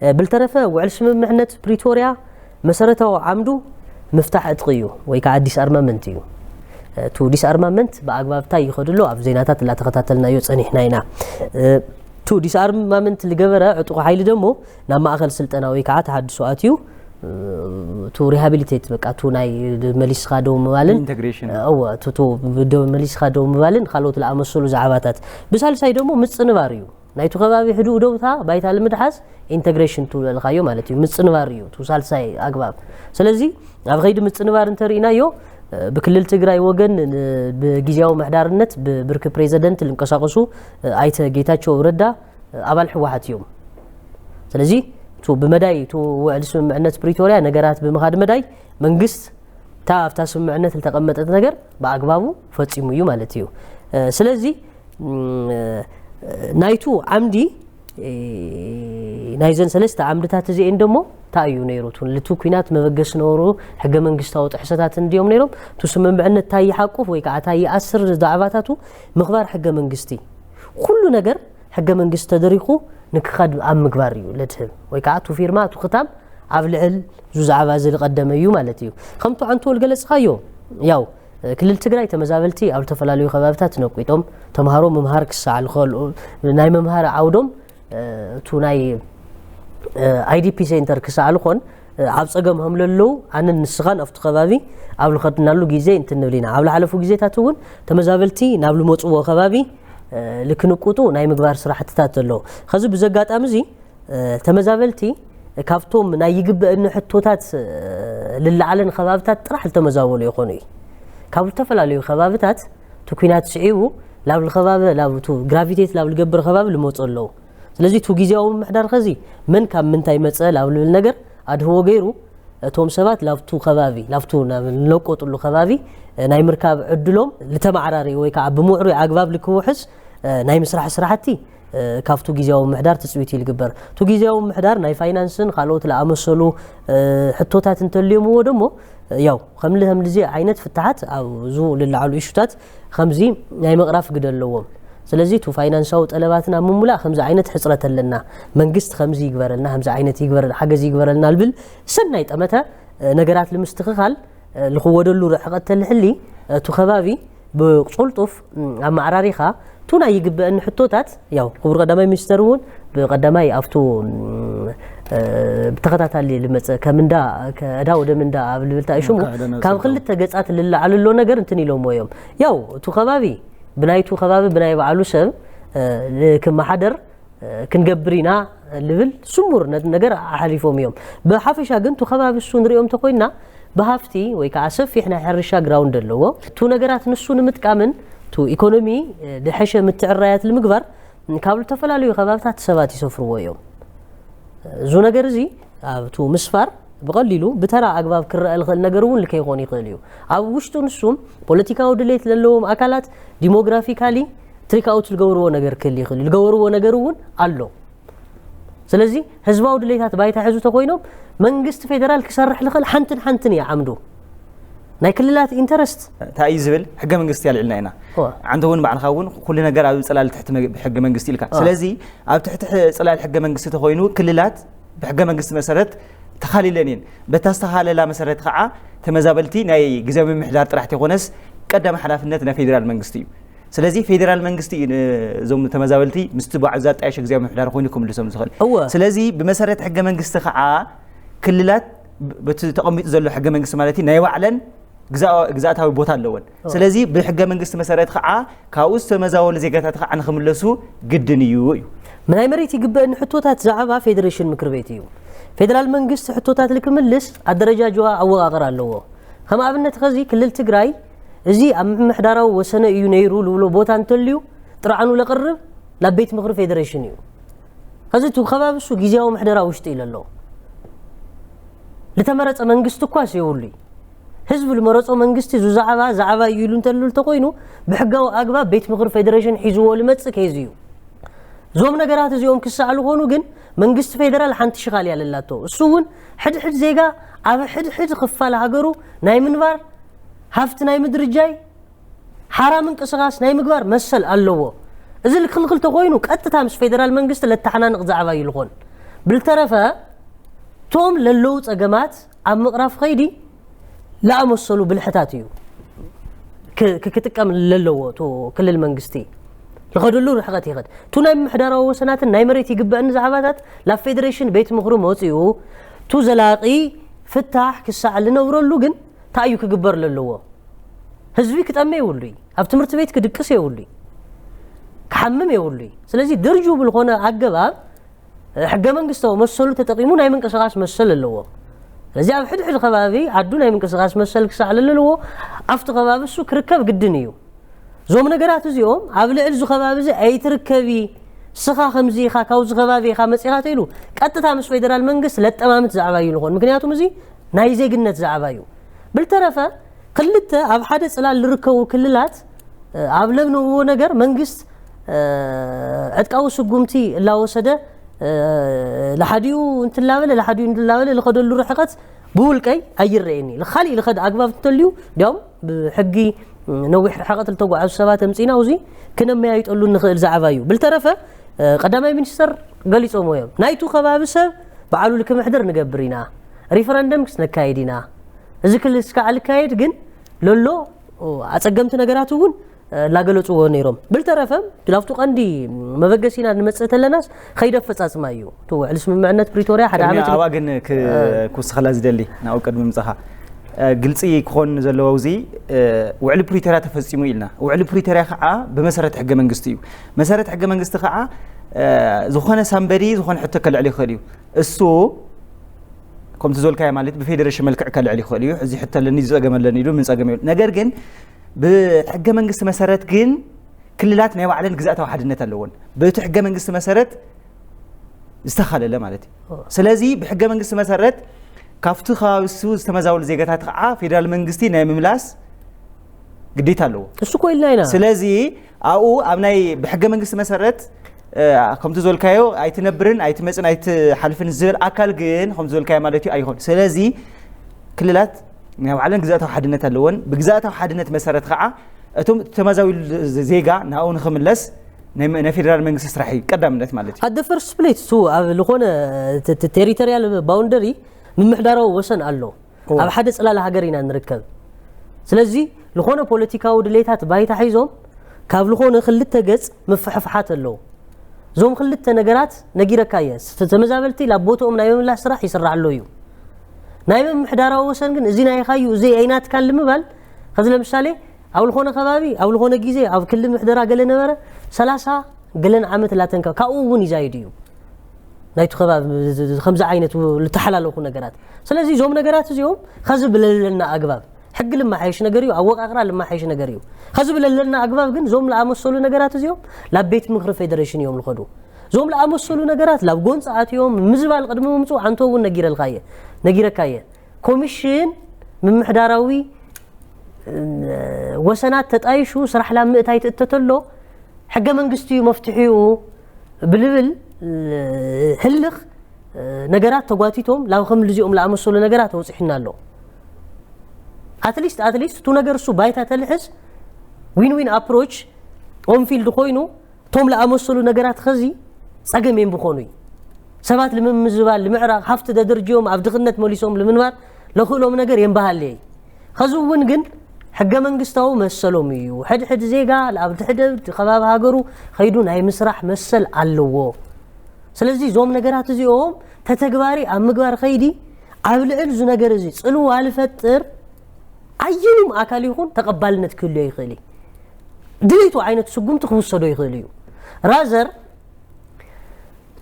እ፣ ብልተረፈ ውዕል ስምምዕነት ፕሪቶርያ መሰረታዊ ዓምዱ ምፍታሕ ዕጥቂ እዩ ወይ ከዓ ዲስኣርማመንት እዩ። እ፣ ቱ ዲስኣርማመንት ብኣግባብ እንታይ ይኸድሎ ኣብ ዜናታት ላተኸታተልናዮ ጸኒሕና ኢና። እ፣ ቱ ዲስኣርማመንት ልገበረ ዕጡቕ ሓይሊ ደሞ ናብ ማእኸል ስልጠና ወይ ከዓ ተሃድሶ ኣትዩ፣ እ፣ ቱ ሪሃቢሊቴት በቃ ቱ ናይ መሊስኻ ደው ምባልን ኢንተግሬሽን። እወ፣ ቱ፣ ቱ ደ-፣ መሊስኻ ደው ምባልን ካልኦት ዝኣመሰሉ ዛዕባታት። ብሳልሳይ ደሞ ምጽንባር እዩ። ናይቱ ከባቢ ህዱእ ደውታ ባይታ ልምድሓዝ ኢንተግሬሽን ትብለልካዮ ማለት እዩ። ምጽንባር እዩ ቱ ሳልሳይ ኣግባብ። ስለዚ ኣብ ኸይዲ ምጽንባር እንተርኢናዮ፣ እ፣ ብክልል ትግራይ ወገን ን-፣ ብግዜያዊ ምሕዳርነት ብብርኪ ፕሬዚደንት ልንቀሳቀሱ፣ እ፣ ኣይተ ጌታቸው ረዳ፣ እ፣ ኣባል ህወሓት እዮም። ስለዚ እቱ ብመዳይ እቱ ውዕል ስምምዕነት ፕሪቶርያ ነገራት ብምኻድ መዳይ መንግስት እታ ኣብታ ስምምዕነት ዝተቐመጠት ነገር ብኣግባቡ ፈጺሙ እዩ ማለት እዩ። እ፣ ስለዚ፣ እም፣ ናይቱ ዓምዲ፣ እ፣ ናይዘን ሰለስተ ዓምድታት እዚኤን ደሞ እንታይ እዩ ነይሩ? እቱ ልቱ ኲናት መበገሲ ነበሩ፣ ሕገ መንግስታዊ ጥሕሰታት እንድዮም ነይሮም። እቱ ስምምዕነት እንታይ ይሓቁፍ ወይ ከዓ እንታይ ይኣስር ዛዕባታቱ ምኽባር ሕገ መንግስቲ። ኩሉ ነገር ሕገ መንግስቲ ተደሪኹ ንክኸድ ኣብ ምግባር እዩ ለድህብ። ወይ ከዓ እቱ ፊርማ፣ እቱ ክታም ኣብ ልዕል እዙ ዛዕባ እዚ ዝቐደመ እዩ ማለት እዩ። ከምቱ ኣንቶወል ገለጽኻዮ፣ ያው፣ ክልል ትግራይ ተመዛበልቲ ኣብ ዝተፈላለዩ ከባብታት ነቂጦም፣ ተምሃሮ ምምሃር ክሰዓል ከልኡ፣ ናይ መምሃሪ ዓውዶም፣ እ፣ እቱ ናይ፣ እ፣ ኣይ ዲ ፒ ሴንተር ክሰዓል ኾን፣ እ፣ ኣብ ጸገም ከም ለለዉ ኣነን ንስኻን ኣብቲ ከባቢ ኣብ ልኸድናሉ ግዜ እንትንብል ኢና። ኣብ ልሓለፉ ግዜታት እውን ተመዛበልቲ ናብ ልመጽዎ ከባቢ፣ እ፣ ልክንቁጡ ናይ ምግባር ስራሕትታት ኣሎ። ኸዚ ብዚ ኣጋጣሚ እዚ፣ እ፣ ተመዛበልቲ ካብቶም ናይ ይግበእኒ ሕቶታት፣ እ፣ ልለዓለን ከባብታት ጥራሕ ልተመዛበሉ ይኾኑ እዩ። ካብ ዝተፈላለዩ ከባብታት እቲ ኲናት ስዒቡ ላብ ልኸባቢ፣ ላብ እቱ ግራቪቴት ላብ ልገብር ከባቢ ልመፁ ኣለዉ። ስለዚ እቱ ግዜያዊ ምምሕዳር ኸዚ መን ካብ ምንታይ መፀ ላብ ልብል ነገር ኣድህቦ ገይሩ፣ እቶም ሰባት ላብቱ ከባቢ፣ ላብቱ ናብ ልነቆጥሉ ከባቢ፣ እ፣ ናይ ምርካብ ዕድሎም ልተመዓራሪ ወይ ከዓ ብምዕሩይ ኣግባብ ልክውሕስ፣ እ፣ ናይ ምስራሕ ስራሕቲ፣ እ፣ ካብቱ ግዜያዊ ምምሕዳር ትፅቢት እዩ ልግበር። እቱ ግዜያዊ ምምሕዳር ናይ ፋይናንስን ካልኦት ልኣመሰሉ፣ እ፣ ሕቶታት እንተልዮምዎ ደሞ፣ እ፣ ያው ከምዚ፣ ከምዚ ዓይነት ፍትሓት ኣብ ዙ ልለዓሉ ኢሹታት ከምዚ ናይ ምቕራፍ ግደ ኣለዎም። ስለዚ እቱ ፋይናንሳዊ ጠለባትና ምሙላእ ከምዚ ዓይነት ሕፅረት ኣለና፣ መንግስቲ ከምዚ ይግበረልና፣ ከምዚ ዓይነት ይግበረ-፣ ሓገዝ ይግበረልና ልብል ሰናይ ጠመተ፣ እ፣ ነገራት ልምስትኽኻል፣ እ፣ ልኽወደሉ ርሕቐት ተልሕሊ፣ እቱ ከባቢ ብቁልጡፍ፣ ም፣ ኣመዓራሪኻ፣ እቱ ናይ ይግበአኒ ሕቶታት፣ ያው ክቡር ቀዳማይ ሚኒስተር እውን ብቀዳማይ ኣብቱ፣ ም፣ እ፣ ብተኸታታሊ ልመፀ ከም እንዳ ከእዳ ወደ ምንዳ ኣብ ልብል ታይሽሙ ካብ ክልተ ገጻት ልለዓሉ ኣሎ ነገር እንትን ኢሎሞ እዮም። ያው እቱ ከባቢ ብናይቱ ከባቢ ብናይ ባዕሉ ሰብ፣ እ፣ ል-፣ ክመሓደር ክንገብር ኢና ልብል ስሙር ነ- ነገር ኣሕሊፎም እዮም። ብሓፈሻ ግን እቲ ከባቢ እሱ ንሪኦም እንተኮይና ብሃፍቲ ወይ ከዓ ሰፊሕ ናይ ሕርሻ ግራውንድ ኣለዎ። እቲ ነገራት ንሱ ንምጥቃምን እቲ ኢኮኖሚ ድሐሸ ምትዕራያት ንምግባር ካብ ዝተፈላለዩ ከባብታት ሰባት ይሰፍርዎ እዮም። እዚ ነገር እዚ ኣብቱ ምስፋር ብቐሊሉ ብተራ ኣግባብ ክረአ ዝኽእል ነገር እውን ልከይኮን ይኽእል እዩ። ኣብ ውሽጡ ንሱም ፖለቲካዊ ድሌት ዘለዎም ኣካላት ዲሞግራፊካሊ ትሪክ ኣውት ዝገብርዎ ነገር ክህል ይኽእል እዩ። ዝገበርዎ ነገር እውን ኣሎ። ስለዚ ህዝባዊ ድሌታት ባይታ ሕዙ ተኮይኖም መንግስቲ ፌደራል ክሰርሕ ዝኽእል ሓንትን ሓንትን እያ ዓምዱ ናይ ክልላት ኢንተረስት። እንታይ እዩ ዝብል ሕገ መንግስቲ ኣልዕልና ኢና። እወ። ኣንተ እውን ባዕልኻ እውን ኩሉ ነገር ኣብ ጽላል ትሕቲ መግ- ሕገ መንግስቲ ኢልካ። እወ። ስለዚ ኣብ ትሕቲ ሕ- ጽላል ሕገ መንግስቲ ተኮይኑ ክልላት ብሕገ መንግስቲ መሰረት ተኻሊለን እየን። በታ ዝተኻለላ መሰረት ከዓ ተመዛበልቲ ናይ ግዜ ምምሕዳር ጥራሕ ተይኮነስ ቀዳሚ ሓላፍነት ናይ ፌዴራል መንግስቲ እዩ። ስለዚ ፌዴራል መንግስቲ እዩ ን- እዞም ተመዛበልቲ ምስቲ ባዕ ዛጣየሸ ግዜ ምምሕዳር ኮይኑ ክምልሶም ዝኽእል። እወ። ስለዚ ብመሰረት ሕገ መንግስቲ ከዓ ክልላት ብ- በቲ ተቐሚጡ ዘሎ ሕገ መንግስቲ ማለት እዩ ናይ ባዕለን ግዛ- ግዛእታዊ ቦታ ኣለወን። ስለዚ ብሕገ መንግስቲ መሰረት ከዓ ካብኡ ዝተመዛበሉ ዜጋታት ከዓ ንክምለሱ ግድን እዩ እዩ። ናይ መሬት ይግበአኒ ሕቶታት ዛዕባ ፌዴሬሽን ምክር ቤት እዩ። ፌዴራል መንግስቲ ሕቶታት ልክምልስ ኣደረጃጅዋ ኣወቃቅር ኣለዎ። ከም ኣብነት ኸዚ ክልል ትግራይ እዚ ኣብ ምምሕዳራዊ ወሰነ እዩ ነይሩ ልብሎ ቦታ እንተልዩ ጥርዓኑ ለቅርብ ናብ ቤት ምክሪ ፌዴሬሽን እዩ። ኸዚ እቲ ከባቢ እሱ ግዜያዊ ምሕደራ ውሽጢ ኢለ ኣለዎ። ዝተመረፀ መንግስቲ እኳስ የብሉይ። ህዝቢ ዝመረፆ መንግስቲ እዚ ዛዕባ ዛዕባ እዩ ኢሉ እንተልሉ እንተኮይኑ ብሕጋዊ ኣግባብ ቤት ምክሪ ፌዴሬሽን ሒዝዎ ልመፅእ ኬዝ እዩ። እዞም ነገራት እዚኦም ክሰኣሉ ኮኑ ግን መንግስቲ ፌዴራል ሓንቲ ሽኻል እያ ለላቶ። እሱ እውን ሕድሕድ ዜጋ ኣብ ሕድሕድ ክፋል ሃገሩ ናይ ምንባር ሃፍቲ ናይ ምድርጃይ ሓራ ምንቅስቃስ ናይ ምግባር መሰል ኣለዎ። እዚ ልክልክል ተኮይኑ ቀጥታ ምስ ፌደራል መንግስቲ ለተሓናንቕ ዛዕባ እዩ ልኾን። ብልተረፈ እቶም ለለዉ ጸገማት ኣብ ምቕራፍ ኸይዲ ለኣመሰሉ ብልሕታት እዩ ክ- ክ- ክጥቀም ለለዎ እቱ ክልል መንግስቲ ልኸደሉ ርሕቐት ይኸድ። እቱ ናይ ምምሕዳራዊ ወሰናትን ናይ መሬት ይግበአኒ ዛዕባታት ላብ ፌዴሬሽን ቤት ምኽሪ መፂኡ እቱ ዘላቒ ፍታሕ ክሳዕ ልነብረሉ ግን እንታይ እዩ ክግበር ለለዎ? ህዝቢ ክጠመ የብሉይ፣ ኣብ ትምህርቲ ቤት ክድቅስ የብሉይ፣ ክሓምም የብሉይ። ስለዚ ድርጁ ብልኾነ ኣገባብ ሕገ መንግስታዊ መሰሉ ተጠቂሙ ናይ ምንቅስቃስ መሰል ኣለዎ። ስለዚ ኣብ ሕድሕድ ከባቢ ዓዱ ናይ ምንቅስቃስ መሰል ክሳዕ ለለዎ ኣብቲ ከባቢ እሱ ክርከብ ግድን እዩ። እዞም ነገራት እዚኦም ኣብ ልዕሊ እዚ ከባቢ እዚ ኣይትርከቢ ስኻ ከምዚ ኢኻ ካብዚ ከባቢ ኢኻ መፂኻ ተኢሉ ቀጥታ ምስ ፌደራል መንግስት ለጠማምት ዛዕባ እዩ ልኾን። ምክንያቱም እዚ ናይ ዜግነት ዛዕባ እዩ። ብልተረፈ ክልተ ኣብ ሓደ ፅላል ዝርከቡ ክልላት ኣብ ለብንዎ ነገር መንግስት ዕጥቃዊ ስጉምቲ እላወሰደ ለሓዲኡ እንትላበለ ለሓዲኡ እንትላበለ ልኸደሉ ርሕቀት ብውልቀይ ኣይረየኒ። ልኻሊእ ልኸድ ኣግባብ እንተልዩ እንዲያውም ብሕጊ ነዊሕ ርሕቀት ልተጓዓዙ ሰባት ኣምፂና ውዚ ክነመያይጠሉ ንኽእል ዛዕባ እዩ። ብልተረፈ ቀዳማይ ሚኒስተር ገሊፆሞ እዮም። ናይቱ ከባቢ ሰብ በዓሉ ልክምሕድር ንገብር ኢና፣ ሪፈረንደም ክስ ነካይድ ኢና። እዚ ክልስ ከዓ ልካየድ ግን ለሎ ኣፀገምቲ ነገራት እውን ላገለፅዎ ነይሮም። ብልተረፈ ላብቱ ቀንዲ መበገሲና ንመፅእ ተለናስ ኸይደ ኣፈፃፅማ እዩ። እቲ ውዕሊ ስምምዕነት ፕሪቶርያ ሓደ ቅድሚ ዓመት ኣባ ግን ክ- ክውስኸላ ዝደሊ ናብኡ ቅድሚ ምፅኻ ግልፂ ክኾን ዘለዎ እዚ ውዕሊ ፕሪቶርያ ተፈፂሙ ኢልና። ውዕሊ ፕሪቶርያ ከዓ ብመሰረት ሕገ መንግስቲ እዩ። መሰረት ሕገ መንግስቲ ከዓ ዝኾነ ሳምበዲ ዝኾነ ሕቶ ከልዕል ይኽእል እዩ። እሱ ከምቲ ዘልካዮ ማለት ብፌዴሬሽን መልክዕ ከልዕል ይኽእል እዩ። እዚ ሕቶ ኣለኒ ዝፀገም ኣለኒ ኢሉ ምን ፀገም የብሉ። ነገር ግን ብሕገ መንግስቲ መሰረት ግን ክልላት ናይ ባዕለን ግዛእታዊ ሓድነት ኣለዎን። በቲ ሕገ መንግስቲ መሰረት ዝተኻለለ ማለት እዩ። ስለዚ ብሕገ መንግስቲ መሰረት ካብቲ ከባቢ እሱ ዝተመዛበሉ ዜጋታት ከዓ ፌዴራል መንግስቲ ናይ ምምላስ ግዴታ ኣለዎ። እሱ እኮ ኢልና ኢና። ስለዚ ኣብኡ ኣብ ናይ ብሕገ መንግስቲ መሰረት ከምቲ ዝበልካዮ ኣይትነብርን ኣይትመፅን ኣይትሓልፍን ዝብል ኣካል ግን ከምቲ ዝበልካዮ ማለት እዩ ኣይኾን። ስለዚ ክልላት ናይ ባዕለን ግዛእታዊ ሓድነት ኣለወን። ብግዛእታዊ ሓድነት መሰረት ከዓ እቶም ተመዛቢሉ ዜጋ ናብኡ ንክምለስ ናይ ናይ ፌደራል መንግስቲ ስራሕ እዩ ቀዳምነት ማለት እዩ። ኣደ ፈርስት ፕሌስ ቱ ኣብ ዝኾነ ተ- ተ- ቴሪቶሪያል ባውንደሪ ምምሕዳራዊ ወሰን ኣሎ። እዎ። ኣብ ሓደ ፅላል ሃገር ኢና ንርከብ። ስለዚ ዝኾነ ፖለቲካዊ ድሌታት ባይታ ሒዞም ካብ ዝኾነ ክልተ ገፅ ምፍሕፍሓት ኣለዎ። እዞም ክልተ ነገራት ነጊረካ እየ። ስ- ተመዛበልቲ ላብ ቦትኦም ናይ ምምላስ ስራሕ ይስራዕ ኣሎ እዩ። ናይ ምምሕዳራዊ ወሰን ግን እዚ ናይኻ እዩ፣ እዚ ኣይናትካን ንምባል ከዚ ለምሳሌ ኣብ ዝኾነ ከባቢ ኣብ ዝኾነ ግዜ ኣብ ክልል ምሕደራ ገለ ነበረ ሰላሳ ገለን ዓመት ላተን ካብ ካብኡ እውን ይዛይድ እዩ ናይቲ ከባቢ ከምዚ ዓይነት ዝተሓላለኹ ነገራት። ስለዚ እዞም ነገራት እዚኦም ከዚ ብለለና ኣግባብ ሕጊ ልመሓየሽ ነገር እዩ፣ ኣወቃቅራ ልመሓየሽ ነገር እዩ። ከዚ ብለለና ኣግባብ ግን እዞም ለኣመሰሉ ነገራት እዚኦም ላብ ቤት ምክሪ ፌደሬሽን እዮም ልኸዱ። እዞም ለኣመሰሉ ነገራት ላብ ጎንፂ ኣትዮም ምዝባል ቅድሚ ምምፅኡ ኣንተ እውን ነጊረልካየ ነጊረካየ ኮሚሽን ምምሕዳራዊ ወሰናት ተጣይሹ ስራሕ ላብ ምእታይ ትእተተሎ ሕገ መንግስቲ እዩ መፍትሒኡ ብልብል ህልኽ ነገራት ተጓቲቶም ላብ ከም ልዚኦም ለኣመሰሉ ነገራት ኣውፅሒና ኣሎ። ኣትሊስት ኣትሊስት እቱ ነገር እሱ ባይታ ተልሕዝ ዊን ዊን ኣፕሮች ኦንፊልድ ኮይኑ እቶም ለኣመሰሉ ነገራት ኸዚ ፀገም እዮም ብኾኑ እዩ። ሰባት ልምምዝባል ልምዕራቕ ሃፍቲ ደድርጅዮም ኣብ ድኽነት መሊሶም ልምንባር ለኽእሎም ነገር የንበሃለይ። ኸዚ እውን ግን ሕገ መንግስታዊ መሰሎም እዩ። ሕድሕድ ዜጋ ኣብ ድሕደድ ከባቢ ሃገሩ ኸይዱ ናይ ምስራሕ መሰል ኣለዎ። ስለዚ እዞም ነገራት እዚኦም ተተግባሪ ኣብ ምግባር ኸይዲ ኣብ ልዕል እዚ ነገር እዚ ፅልዋ ልፈጥር ኣየኑም ኣካል ይኹን ተቐባልነት ክህልዮ ይኽእል እዩ። ድሌቱ ዓይነት ስጉምቲ ክውሰዶ ይኽእል እዩ። ራዘር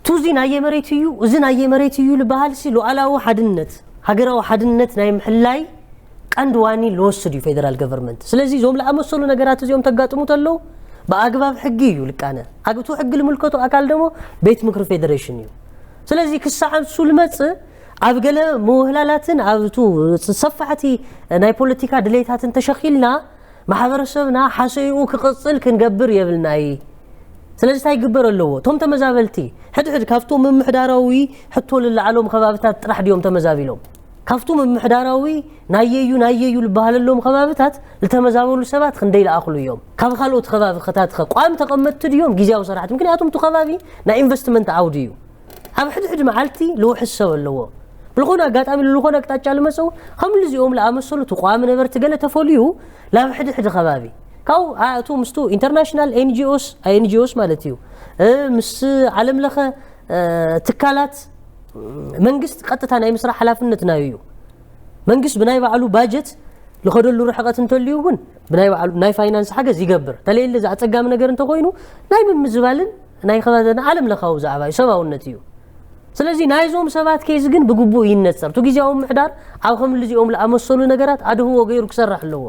ቱ እዚ ናየ መሬት እዩ እዚ ናየ መሬት እዩ ልበሃል ሲ ሉዓላዊ ሓድነት ሃገራዊ ሓድነት ናይ ምሕላይ ቀንዲ ዋኒ ልወስድ እዩ ፌደራል ገቨርንመንት። ስለዚ እዞም ለኣመሰሉ ነገራት እዚኦም ተጋጥሙ ተለዉ ብኣግባብ ሕጊ እዩ ልቃነ። ኣብቱ ሕጊ ልምልከቱ ኣካል ደሞ ቤት ምክሪ ፌደሬሽን እዩ። ስለዚ ክሳዕ ንሱ ልመፅእ ኣብ ገለ ምውህላላትን ኣብቱ ሰፋሕቲ ናይ ፖለቲካ ድሌታትን ተሸኺልና ማሕበረሰብና ሓሰይኡ ክቕፅል ክንገብር የብልናይ። ስለዚ እንታይ ይግበር ኣለዎ? እቶም ተመዛበልቲ ሕድሕድ ካብቶም ምምሕዳራዊ ሕቶ ልለዓሎም ከባብታት ጥራሕ ድዮም ተመዛቢሎም? ካብቱ ምምሕዳራዊ ናየዩ ናየዩ ልበሃለሎም ከባብታት ልተመዛበሉ ሰባት ክንደይ ለኣኽሉ እዮም? ካብ ካልኦት ከባቢ ከታትኸ ቋሚ ተቐመጥቲ ድዮም ግዜያዊ ሰራሕቲ? ምክንያቱም እቲ ከባቢ ናይ ኢንቨስትመንት ዓውዲ እዩ። ኣብ ሕድሕድ መዓልቲ ልውሕስ ሰብ ኣለዎ። ብልኾነ ኣጋጣሚ ልኾነ ኣቅጣጫ ልመፀው ከም ልዚኦም ለኣመሰሉ እቲ ቋሚ ነበርቲ ገለ ተፈልዩ ላብ ሕድሕድ ከባቢ ካብኡ ኣእቱ ምስቱ ኢንተርናሽናል ኤንጂኦስ ኤንጂኦስ ማለት እዩ ምስ ዓለም ለኸ ትካላት መንግስት ቀጥታ ናይ ምስራሕ ሓላፍነት ናዩ እዩ። መንግስት ብናይ ባዕሉ ባጀት ልኸደሉ ርሕቐት እንተልዩ እውን ብናይ ባዕሉ ናይ ፋይናንስ ሓገዝ ይገብር። ተለየለ እዚ ኣፀጋሚ ነገር እንተኮይኑ ናይ ምምዝባልን ናይ ከባቢ ዓለም ለኻዊ ዛዕባ እዩ፣ ሰብኣውነት እዩ። ስለዚ ናይዞም ሰባት ኬዝ ግን ብግቡእ ይነፀር። እቲ ግዜያዊ ምሕዳር ኣብ ከም ልዚኦም ለኣመሰሉ ነገራት ኣድህዎ ገይሩ ክሰርሕ ኣለዎ።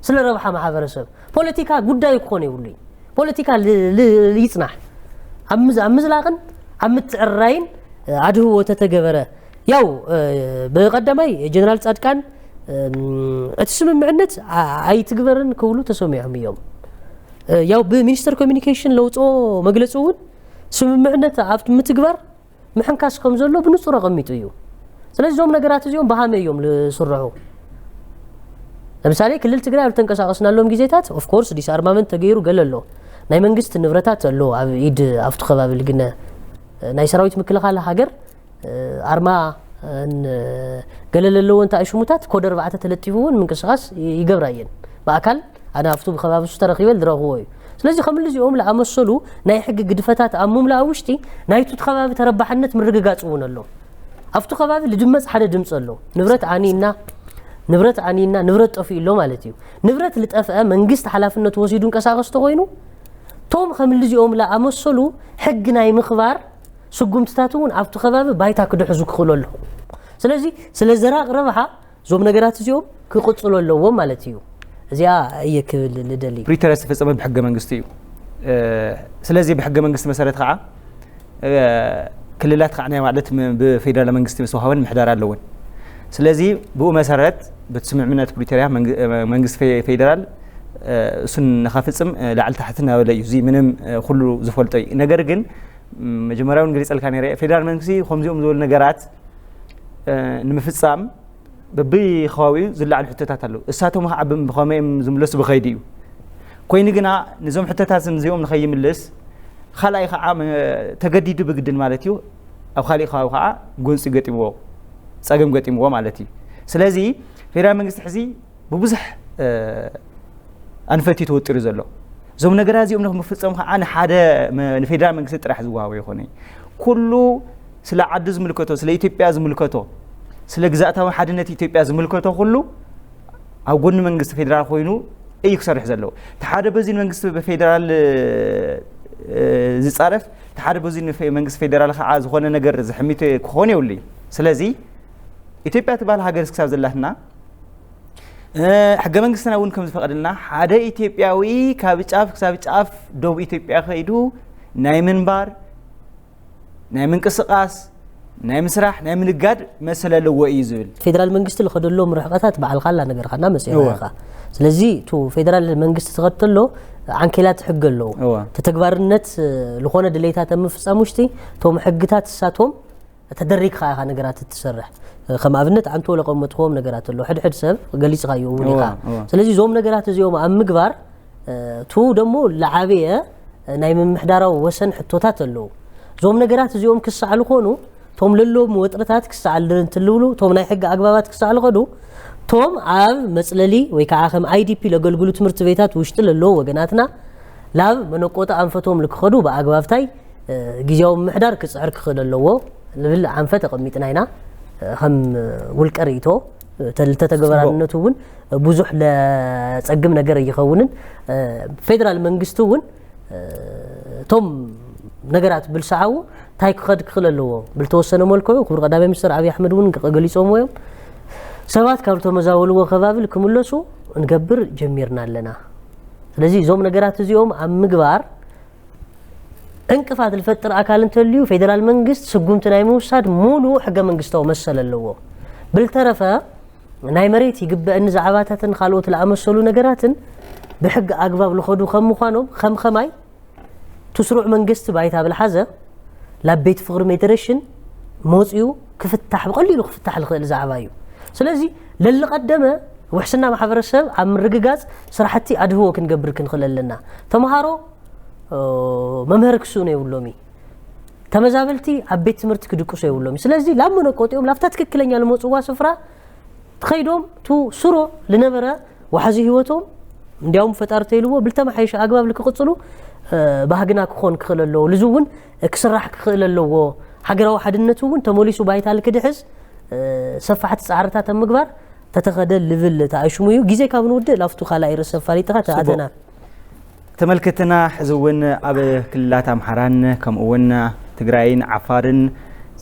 ስለ ረብሓ ማሕበረሰብ ፖለቲካ ጉዳይ ክኾን የብሉይ። ፖለቲካ ይፅናሕ ኣብ ምዝላቕን ኣብ ምትዕራይን ኣድህዎ ተተገበረ ያው ብቀዳማይ ጀነራል ፃድቃን እቲ ስምምዕነት ኣይትግበርን ክብሉ ተሰሚዖም እዮም። ያው ብሚኒስተር ኮሚኒኬሽን ለውፅኦ መግለፂ እውን ስምምዕነት ኣብ ምትግባር ምሕንካስ ከም ዘሎ ብንፁር ኣቐሚጡ እዩ። ስለዚ እዞም ነገራት እዚኦም ብሃመ እዮም ዝስርሑ። ለምሳሌ ክልል ትግራይ ኣብ ዝተንቀሳቀስናሎም ግዜታት ኦፍኮርስ ዲስኣርማመንት ተገይሩ ገለ ኣሎ። ናይ መንግስቲ ንብረታት ኣሎ ኣብ ኢድ ኣብቲ ከባቢ ልግነ ናይ ሰራዊት ምክልኻል ሃገር ኣርማ ገለ ለለዎ እንታይ ሽሙታት ኮድ ኣርባዕተ ተለጢፉ እውን ምንቅስቃስ ይገብራ እየን። ብኣካል ኣነ ኣብቱ ብከባቢ እሱ ተረኺበ ዝረኽቦ እዩ። ስለዚ ከም ልዚኦም ለኣመሰሉ ናይ ሕጊ ግድፈታት ኣብ ምምላእ ውሽጢ ናይቱ ከባቢ ተረባሕነት ምርግጋፅ እውን ኣሎ። ኣብቱ ከባቢ ልድመፅ ሓደ ድምፂ ኣሎ። ንብረት ዓኒና ንብረት ዓኒና ንብረት ጠፊኡ ኣሎ ማለት እዩ። ንብረት ልጠፍአ መንግስቲ ሓላፍነቱ ወሲዱ እንቀሳቀስ ተኮይኑ ቶም ከም ልዚኦም ለኣመሰሉ ሕጊ ናይ ምኽባር ስጉምትታት እውን ኣብቲ ከባቢ ባይታ ክድሕዙ ክኽእሉ ኣለኹ። ስለዚ ስለ ዘራቕ ረብሓ እዞም ነገራት እዚኦም ክቕፅሉ ኣለዎም ማለት እዩ። እዚኣ እየ ክብል ልደሊ። ፕሪቶርያ ዝተፈፀመ ብሕገ መንግስቲ እዩ። ስለዚ ብሕገ መንግስቲ መሰረት ከዓ ክልላት ከዓ ናይ ማለት ብፌደራል መንግስቲ ዝተዋሃበን ምሕዳር ኣለውን። ስለዚ ብኡ መሰረት በቲ ስምምዕነት ፕሪቶርያ መንግስቲ ፌደራል እሱን ንኸፍፅም ላዕሊ ታሕቲ እናበለ እዩ። እዚ ምንም ኩሉ ዝፈልጦ እዩ። ነገር ግን መጀመርያ እውን ገሊፀልካ ነይረ ፌደራል መንግስቲ ከምዚኦም ዝበሉ ነገራት ንምፍፃም በብከባቢኡ ዝለዓሉ ሕቶታት ኣለዉ። እሳቶም ከዓ ብኸመይ እዮም ዝምለሱ ብኸይዲ እዩ። ኮይኑ ግና ነዞም ሕቶታት እዚኦም ንኸይምልስ ካልኣይ ከዓ ተገዲዱ ብግድን ማለት እዩ ኣብ ካሊእ ከባቢ ከዓ ጎንፂ ገጢምዎ ፀገም ገጢምዎ ማለት እዩ። ስለዚ ፌደራል መንግስቲ ሕዚ ብብዙሕ ኣንፈት እዩ ተወጢሩ ዘሎ። እዞም ነገራት እዚኦም ንክምፍፀም ከዓ ንሓደ ንፌደራል መንግስቲ ጥራሕ ዝወሃቦ ይኮነ ኩሉ ስለ ዓዱ ዝምልከቶ ስለ ኢትዮጵያ ዝምልከቶ ስለ ግዛእታዊ ሓድነት ኢትዮጵያ ዝምልከቶ ኩሉ ኣብ ጎኒ መንግስቲ ፌደራል ኮይኑ እዩ ክሰርሕ ዘለዎ። እቲ ሓደ በዚ መንግስቲ ብፌደራል ዝፃረፍ፣ እቲ ሓደ በዚ ንፈ- መንግስቲ ፌዴራል ከዓ ዝኾነ ነገር ዝሕሚት ክኾን የብሉይ። ስለዚ ኢትዮጵያ ትበሃል ሃገር ክሳብ ዘላትና፣ ሕገ መንግስትና እውን ከም ዝፈቐደልና፣ ሓደ ኢትዮጵያዊ ካብ ጫፍ ክሳብ ጫፍ ደቡብ ኢትዮጵያ ከይዱ ናይ ምንባር፣ ናይ ምንቅስቃስ፣ ናይ ምስራሕ፣ ናይ ምንጋድ መሰል ኣለዎ እዩ ዝብል። ፌደራል መንግስቲ ዝኸደሎም ርሕቀታት ባዕልካ ኣላ ነገርካ እና መፅእኻ። ስለዚ እቲ ፌደራል መንግስቲ ዝኸድ ተሎ ዓንኬላት ሕጊ ኣለዎ። ተተግባርነት ዝኾነ ድሌታት ኣብ ምፍፃም ውሽጢ እቶም ሕግታት እሳቶም ተደሪግካ ኢኻ ነገራት እትሰርሕ። ከም ኣብነት ኣንቶ ለቀመጥክዎም ነገራት ኣሎ። ሕድሕድ ሰብ ገሊፅካዮ እውን ኢኻ። ስለዚ እዞም ነገራት እዚኦም ኣብ ምግባር ቱ ደሞ ለዓበየ ናይ ምምሕዳራዊ ወሰን ሕቶታት ኣለዉ። እዞም ነገራት እዚኦም ክሰዓሉ ኮኑ እቶም ለለዎም ወጥርታት ክሰዓል ድር እንትልብሉ እቶም ናይ ሕጊ ኣግባባት ክሰዓሉ ከዱ እቶም ኣብ መፅለሊ ወይ ከዓ ከም ኣይዲፒ ለገልግሉ ትምህርቲ ቤታት ውሽጢ ለለዎ ወገናትና ላብ መነቆጣ ኣንፈቶም ልክኸዱ ብኣግባብታይ ግዜያዊ ምምሕዳር ክፅዕር ክኽእል ኣለዎ ንብል ዓንፈ ተቐሚጥና ኢና። ከም ውልቀ ርእቶ ተተግባራዊነቱ እውን ብዙሕ ለፀግም ነገር ይኸውንን ፌደራል መንግስቲ እውን እቶም ነገራት ብልሰዓቡ እንታይ ክኸድ ክኽእል ኣለዎ ብልተወሰነ መልክዑ ክቡር ቀዳማይ ሚኒስትር ኣብይ ኣሕመድ እውን ገሊፆምዎ እዮም። ሰባት ካብ ዝተመዛበልዎ ከባቢ ክምለሱ እንገብር ጀሚርና ኣለና። ስለዚ እዞም ነገራት እዚኦም ኣብ ምግባር ዕንቅፋት ዝፈጥር ኣካል እንተልዩ ፌደራል መንግስት ስጉምቲ ናይ ምውሳድ ሙሉእ ሕገ መንግስታዊ መሰል ኣለዎ። ብልተረፈ ናይ መሬት ይግበእኒ ዛዕባታትን ካልኦት ዝኣመሰሉ ነገራትን ብሕጊ ኣግባብ ዝኸዱ ከም ምዃኖም ከም ከማይ ትስሩዕ መንግስቲ ባይታ ብልሓዘ ላብ ቤት ፍቕሪ ሜደረሽን መፅኡ ክፍታሕ ብቐሊሉ ክፍታሕ ዝኽእል ዛዕባ እዩ። ስለዚ ለልቐደመ ውሕስና ማሕበረሰብ ኣብ ምርግጋፅ ስራሕቲ ኣድህቦ ክንገብር ክንኽእል ኣለና። ተምሃሮ መምህር ክስእኑ የብሎም እዩ። ተመዛበልቲ ኣብ ቤት ትምህርቲ ክድቅሱ የብሎም እዩ። ስለዚ ላብ መነቆጢኦም ላብታ ትክክለኛ ልመፅዋ ስፍራ ከይዶም ቱ ስሮ ልነበረ ዋሕዚ ህይወቶም እንዲያውም ፈጣሪ ተይልዎ ብልተመሓየሸ ኣግባብ ልክቕፅሉ ባህግና ክኾን ክኽእል ኣለዎ። ልዚ እውን ክስራሕ ክኽእል ኣለዎ። ሃገራዊ ሓድነቱ እውን ተመሊሱ ባይታ ልክድሕዝ ሰፋሕቲ ፃዕርታት ኣብ ምግባር ተተኸደ ልብል ተኣሽሙ እዩ። ግዜ ካብ ንውድእ ላፍቱ ካልኣይ ርእሰ ኣፋሊጥኻ ተኣተና። ተመልከትና ሕዚ እውን ኣብ ክልላት ኣምሓራን ከምኡ እውን ትግራይን ዓፋርን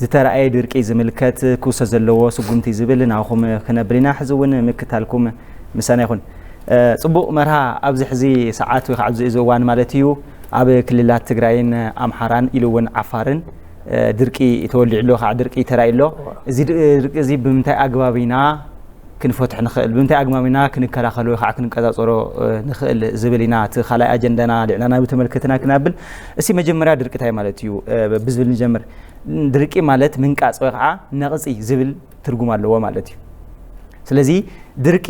ዝተረኣየ ድርቂ ዝምልከት ክውሰድ ዘለዎ ስጉምቲ ዝብል ናኹም ክነብል ኢና። ሕዚ እውን ምክታልኩም ምሳና ይኹን። ጽቡቕ መርሃ ኣብዚ ሕዚ ሰዓት ወይ ከዓ ኣብዚ እዚ እዋን ማለት እዩ ኣብ ክልላት ትግራይን ኣምሓራን ኢሉ እውን ዓፋርን ድርቂ ተወሊዑ ኣሎ፣ ከዓ ድርቂ ተራእዩ ኣሎ። እዚ ድርቂ እዚ ብምንታይ ኣግባብ ኢና ክንፈትሖ ንኽእል፣ ብምንታይ ኣግባብ ኢና ክንከላኸሎ ወይ ከዓ ክንቀፃፀሮ ንኽእል ዝብል ኢና እቲ ካልኣይ ኣጀንዳና ልዕላና ብተመልከትና ክናብል። እስቲ መጀመርያ ድርቂ እንታይ ማለት እዩ ብዝብል ንጀምር። ድርቂ ማለት ምንቃፅ ወይ ከዓ ነቕፂ ዝብል ትርጉም ኣለዎ ማለት እዩ። ስለዚ ድርቂ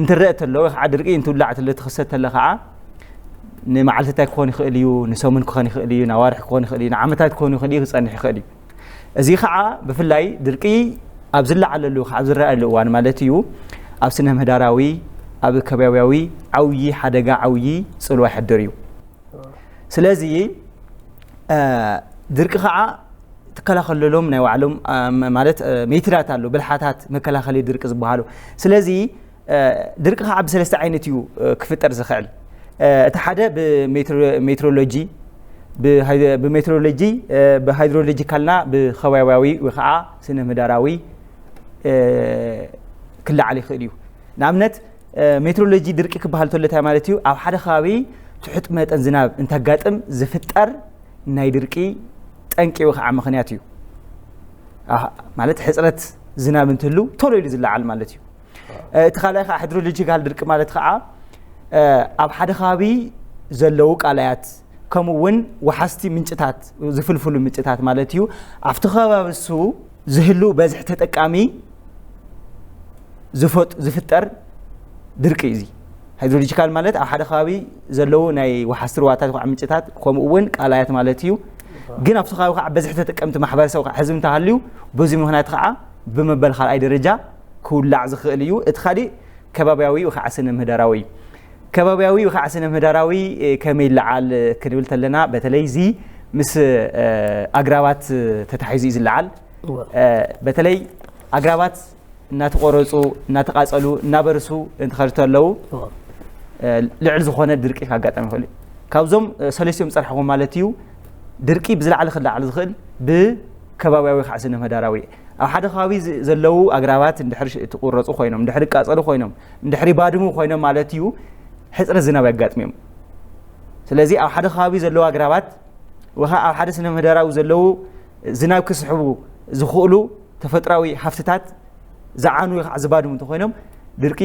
እንትረአ ተሎ ወይ ከዓ ድርቂ እንትውላዕ ተሎ ትኽሰት ተሎ ከዓ ንመዓልትታት ክኾን ይኽእል እዩ፣ ንሰሙን ክኾን ይኽእል እዩ፣ ንኣዋርሕ ክኾን ይኽእል እዩ፣ ንዓመታት ክኾን ይኽእል እዩ፣ ክፀንሕ ይኽእል እዩ። እዚ ከዓ ብፍላይ ድርቂ ኣብ ዝለዓለሉ ካብ ዝረኣየሉ እዋን ማለት እዩ ኣብ ስነ ምህዳራዊ ኣብ ከባቢያዊ ዓብዪ ሓደጋ ዓብዪ ፅልዋ ይሕድር እዩ። ስለዚ ድርቂ ከዓ ትከላኸለሎም ናይ ባዕሎም ማለት ሜትዳት ኣሎ ብልሓታት መከላኸሊ ድርቂ ዝበሃሉ። ስለዚ ድርቂ ከዓ ብሰለስተ ዓይነት እዩ ክፍጠር ዝኽእል። እቲ ሓደ ብሜትሮሎጂ ብሜትሮሎጂ ብሃይድሮሎጂካልና ብከባቢያዊ ወይ ከዓ ስነ ምህዳራዊ ክለዓል ይኽእል እዩ። ንኣብነት ሜትሮሎጂ ድርቂ ክበሃል ተሎ እንታይ ማለት እዩ? ኣብ ሓደ ከባቢ ትሑት መጠን ዝናብ እንተጋጥም ዝፍጠር ናይ ድርቂ ጠንቂ ወይ ከዓ ምኽንያት እዩ። ማለት ሕፅረት ዝናብ እንትህሉ ቶሎ ኢሉ ዝለዓል ማለት እዩ። እቲ ካልኣይ ከዓ ሃይድሮሎጂካል ድርቂ ማለት ከዓ ኣብ ሓደ ከባቢ ዘለዉ ቃላያት ከምኡ እውን ወሓዝቲ ምንጭታት ዝፍልፍሉ ምንጭታት ማለት እዩ ኣብቲ ከባቢ እሱ ዝህሉ በዝሒ ተጠቃሚ ዝፍጠር ድርቂ እዚ ሃይድሮሎጂካል ማለት ኣብ ሓደ ከባቢ ዘለዉ ናይ ወሓዝቲ ርዋታት ኳዕ ምንጭታት ከምኡ እውን ቃላያት ማለት እዩ። ግን ኣብቲ ከባቢ ከዓ በዝሒ ተጠቀምቲ ማሕበረሰብ ከዓ ህዝቢ እንተሃልዩ በዚ ምክንያት ከዓ ብመበል ካልኣይ ደረጃ ክውላዕ ዝኽእል እዩ። እቲ ካሊእ ከባቢያዊ ወይ ከዓ ስነ ምህዳራዊ እዩ። ከባቢያዊ ወይ ከዓ ስነ ምህዳራዊ ከመይ ይለዓል ክንብል ተለና በተለይ እዚ ምስ ኣግራባት ተታሒዙ እዩ ዝለዓል። በተለይ ኣግራባት እናተቆረፁ እናተቃፀሉ እናበርሱ እንትኸዱ ተለዉ ልዕል ዝኾነ ድርቂ ካጋጠም ይኽእል እዩ። ካብዞም ሰለስቲኦም ዝፀርሐኹም ማለት እዩ። ድርቂ ብዝለዓለ ክለዓል ዝኽእል ብከባቢያዊ ከዓ ስነ ምህዳራዊ። ኣብ ሓደ ከባቢ ዘለዉ ኣግራባት እንድሕር ትቁረፁ ኮይኖም፣ እንድሕር ይቃፀሉ ኮይኖም፣ እንድሕር ይባድሙ ኮይኖም ማለት እዩ፣ ሕፅረት ዝናብ የጋጥም እዮም። ስለዚ ኣብ ሓደ ከባቢ ዘለዉ ኣግራባት ወይ ከዓ ኣብ ሓደ ስነ ምህዳራዊ ዘለዉ ዝናብ ክስሕቡ ዝኽእሉ ተፈጥራዊ ሃፍትታት ዝዓኑ ወይ ከዓ ዝባድሙ እንተኮይኖም ድርቂ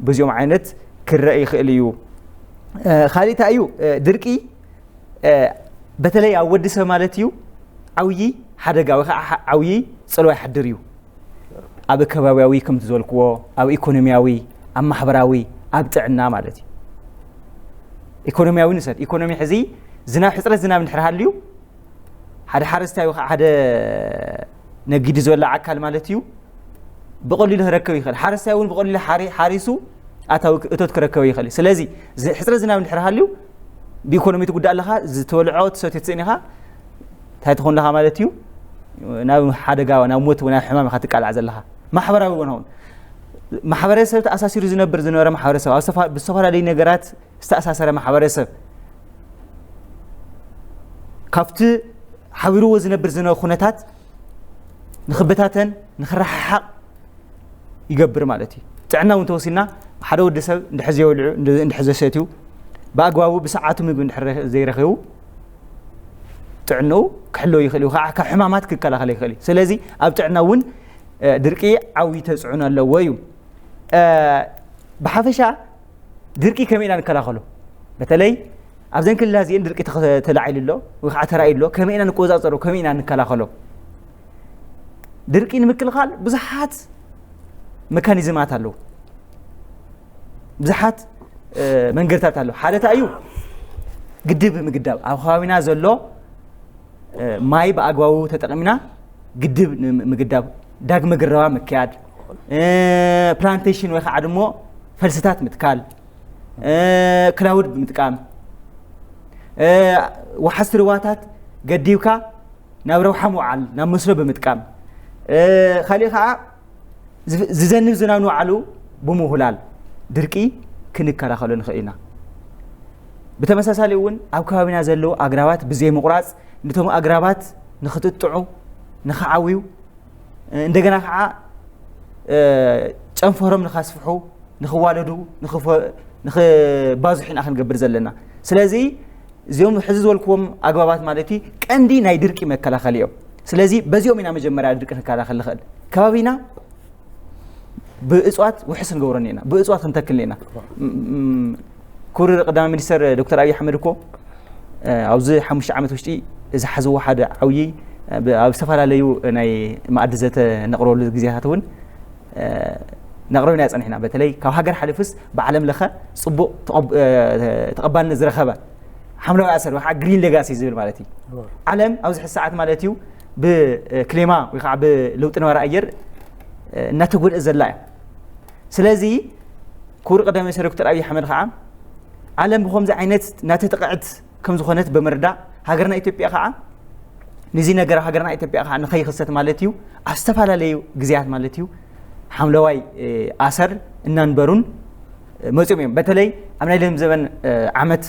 በዚኦም ዓይነት ክረአ ይኽእል እዩ። ካሊእ እንታይ እዩ? ድርቂ በተለይ ኣብ ወዲ ሰብ ማለት እዩ ዓብዪ ሓደጋ ወይ ከዓ ዓብዪ ፅልዋ ይሓድር እዩ። ኣብ ከባቢያዊ ከምቲ ዝበልክዎ፣ ኣብ ኢኮኖሚያዊ፣ ኣብ ማሕበራዊ፣ ኣብ ጥዕና ማለት እዩ። ኢኮኖሚያዊ ንሰድ ኢኮኖሚ ሕዚ ዝናብ ሕፅረት ዝናብ እንድሕር ሃልዩ ሓደ ሓረስታይ ወይ ከዓ ሓደ ነጊዱ ዝበላ ኣካል ማለት እዩ ብቐሊሉ ክረከብ ይኽእል። ሓረስታይ እውን ብቐሊሉ ሓሪሱ ኣታዊ እቶት ክረከብ ይኽእል። ስለዚ ሕፅረት ዝናብ እንድሕር ሃልዩ ብኢኮኖሚ ትጉዳእ ኣለኻ፣ ዝተበልዖ ትሰትዮ ትስእን ኢኻ፣ እንታይ ትኾን ኣለኻ ማለት እዩ? ናብ ሓደጋ ናብ ሞት ናብ ሕማም ኢኻ ትቃላዕ ዘለኻ። ማሕበራዊ እውን ውን ማሕበረሰብ ተኣሳሲሩ ዝነብር ዝነበረ ማሕበረሰብ ብዝተፈላለዩ ነገራት ዝተኣሳሰረ ማሕበረሰብ ካብቲ ሓቢርዎ ዝነብር ዝነበረ ኩነታት ንክበታተን ንክረሓሓቕ ይገብር ማለት እዩ። ጥዕና እውን ተወሲና ሓደ ወዲ ሰብ እንድሕር ዘይበልዑ እንድሕር ዘይሰትዩ ብኣግባቡ ብሰዓቱ ምግቢ እንድሕር ዘይረኺቡ ጥዕንኡ ክሕልዎ ይኽእል እዩ፣ ከዓ ካብ ሕማማት ክከላኸል ይኽእል እዩ። ስለዚ ኣብ ጥዕና እውን ድርቂ ዓብዪ ተፅዕኖ ኣለዎ እዩ። ብሓፈሻ ድርቂ ከመይ ኢና ንከላኸሎ? በተለይ ኣብዘን ክልላት እዚአን ድርቂ ተላዒሉ ኣሎ ወይ ከዓ ተራእዩ ኣሎ። ከመይ ኢና ንቆፃፀሮ? ከመይ ኢና ንከላኸሎ? ድርቂ ንምክልኻል ብዙሓት መካኒዝማት ኣለዉ፣ ብዙሓት መንገድታት ኣለዉ። ሓደ እንታይ እዩ? ግድብ ብምግዳብ ኣብ ከባቢና ዘሎ ማይ ብኣግባቡ ተጠቂምና ግድብ ንምግዳብ፣ ዳግመ ግረባ ምክያድ፣ ፕላንቴሽን ወይ ከዓ ድሞ ፈልስታት ምትካል፣ ክላውድ ብምጥቃም፣ ወሓዝቲ ርዋታት ገዲብካ ናብ ረብሓ ምውዓል፣ ናብ መስኖ ብምጥቃም፣ ካሊእ ከዓ ዝዘንብ ዝናብ ንባዕሉ ብምውህላል ድርቂ ክንከላኸሎ ንኽእል ኢና። ብተመሳሳሊ እውን ኣብ ከባቢና ዘለዉ ኣግራባት ብዘይምቑራፅ ነቶም ኣግራባት ንክጥጥዑ፣ ንክዓብዩ፣ እንደገና ከዓ ጨንፈሮም ንካስፍሑ፣ ንክዋለዱ፣ ንክባዙሑ ኢና ክንገብር ዘለና። ስለዚ እዚኦም ሕዚ ዝበልክዎም ኣግባባት ማለት እዩ ቀንዲ ናይ ድርቂ መከላኸሊ እዮም። ስለዚ በዚኦም ኢና መጀመርያ ድርቂ ክንከላኸል ንኽእል። ከባቢና ብእፅዋት ውሕስ ክንገብሮ እኒአና፣ ብእፅዋት ክንተክል እኒአና። ክቡር ቀዳማይ ሚኒስተር ዶክተር ኣብይ ኣሕመድ እኮ ኣብዚ ሓሙሽተ ዓመት ውሽጢ ዝሓዝዎ ሓደ ዓብዪ ኣብ ዝተፈላለዩ ናይ መኣዲ ዘተ ነቕርበሉ ግዜታት እውን ነቕርብ ኢና ፀኒሕና። በተለይ ካብ ሃገር ሓሊፉስ ብዓለም ለኸ ፅቡቕ ተቐባልነት ዝረኸበ ሓምለዋይ ኣሰር ወይ ከዓ ግሪን ሌጋሲ ዝብል ማለት እዩ። ዓለም ኣብዚ ሕዚ ሰዓት ማለት እዩ ብክሌማ ወይ ከዓ ብለውጢ ነባሪ ኣየር እናተጎድአ ዘላ እያ። ስለዚ ክቡር ቀዳማይ ሚኒስትር ዶክተር ኣብይ ኣሕመድ ከዓ ዓለም ብከምዚ ዓይነት እናተጠቕዐት ከም ዝኾነት ብምርዳእ ሃገርና ኢትዮጵያ ከዓ ነዚ ነገር ሃገርና ኢትዮጵያ ከዓ ንኸይኽሰት ማለት እዩ ኣብ ዝተፈላለዩ ግዜያት ማለት እዩ ሓምለዋይ ኣሰር እናንበሩን መፅኦም እዮም። በተለይ ኣብ ናይ ለም ዘበን ዓመት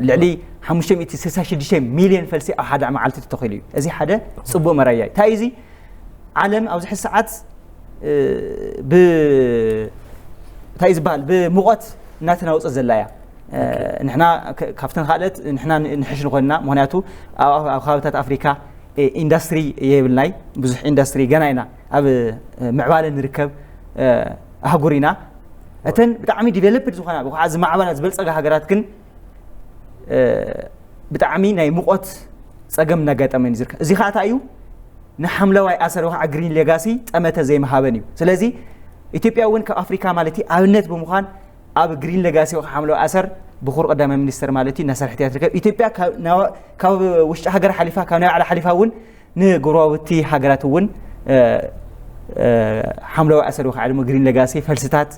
ልዕሊ ሓሙሽተ ሚእቲ ስሳ ሽዱሽተ ሚልዮን ፈልሲ ኣብ ሓደ መዓልቲ ተተኺሉ እዩ። እዚ ሓደ ፅቡቅ መረያ እዩ። እንታይ እዩ እዚ? ዓለም ኣብዚ ሕዚ ሰዓት ብ እንታይ ዝበሃል ብሙቐት እናተናወፀ ዘላ እያ። ንሕና ካብተን ካልኦት ንሕና ንሕሽ ንኮንና፣ ምክንያቱ ኣብ ከባብታት ኣፍሪካ ኢንዳስትሪ የብልናይ፣ ብዙሕ ኢንዳስትሪ ገና ኢና ኣብ ምዕባለ ንርከብ ኣህጉር ኢና። እተን ብጣዕሚ ዲቨሎፕድ ዝኾና ብዓ ዝማዕበላ ዝበልፀጋ ሃገራት ግን ብጣዕሚ ናይ ሙቐት ፀገም እናጋጠመን እዩ ዝርከብ። እዚ ከዓ እንታይ እዩ? ንሓምለዋይ ኣሰር ወይ ከዓ ግሪን ሌጋሲ ጠመተ ዘይምሃበን እዩ። ስለዚ ኢትዮጵያ እውን ካብ ኣፍሪካ ማለት እዩ ኣብነት ብምዃን ኣብ ግሪን ሌጋሲ ወይ ከዓ ሓምለዋይ ኣሰር ብኩር ቀዳማይ ሚኒስትር ማለት እዩ እናሰርሐት እያ ትርከብ። ኢትዮጵያ ካብ ውሽጢ ሃገር ሓሊፋ ካብ ናይ ባዕላ ሓሊፋ እውን ንጎረባብቲ ሃገራት እውን ሓምለዋይ ኣሰር ወይ ከዓ ድማ ግሪን ሌጋሲ ፈልስታት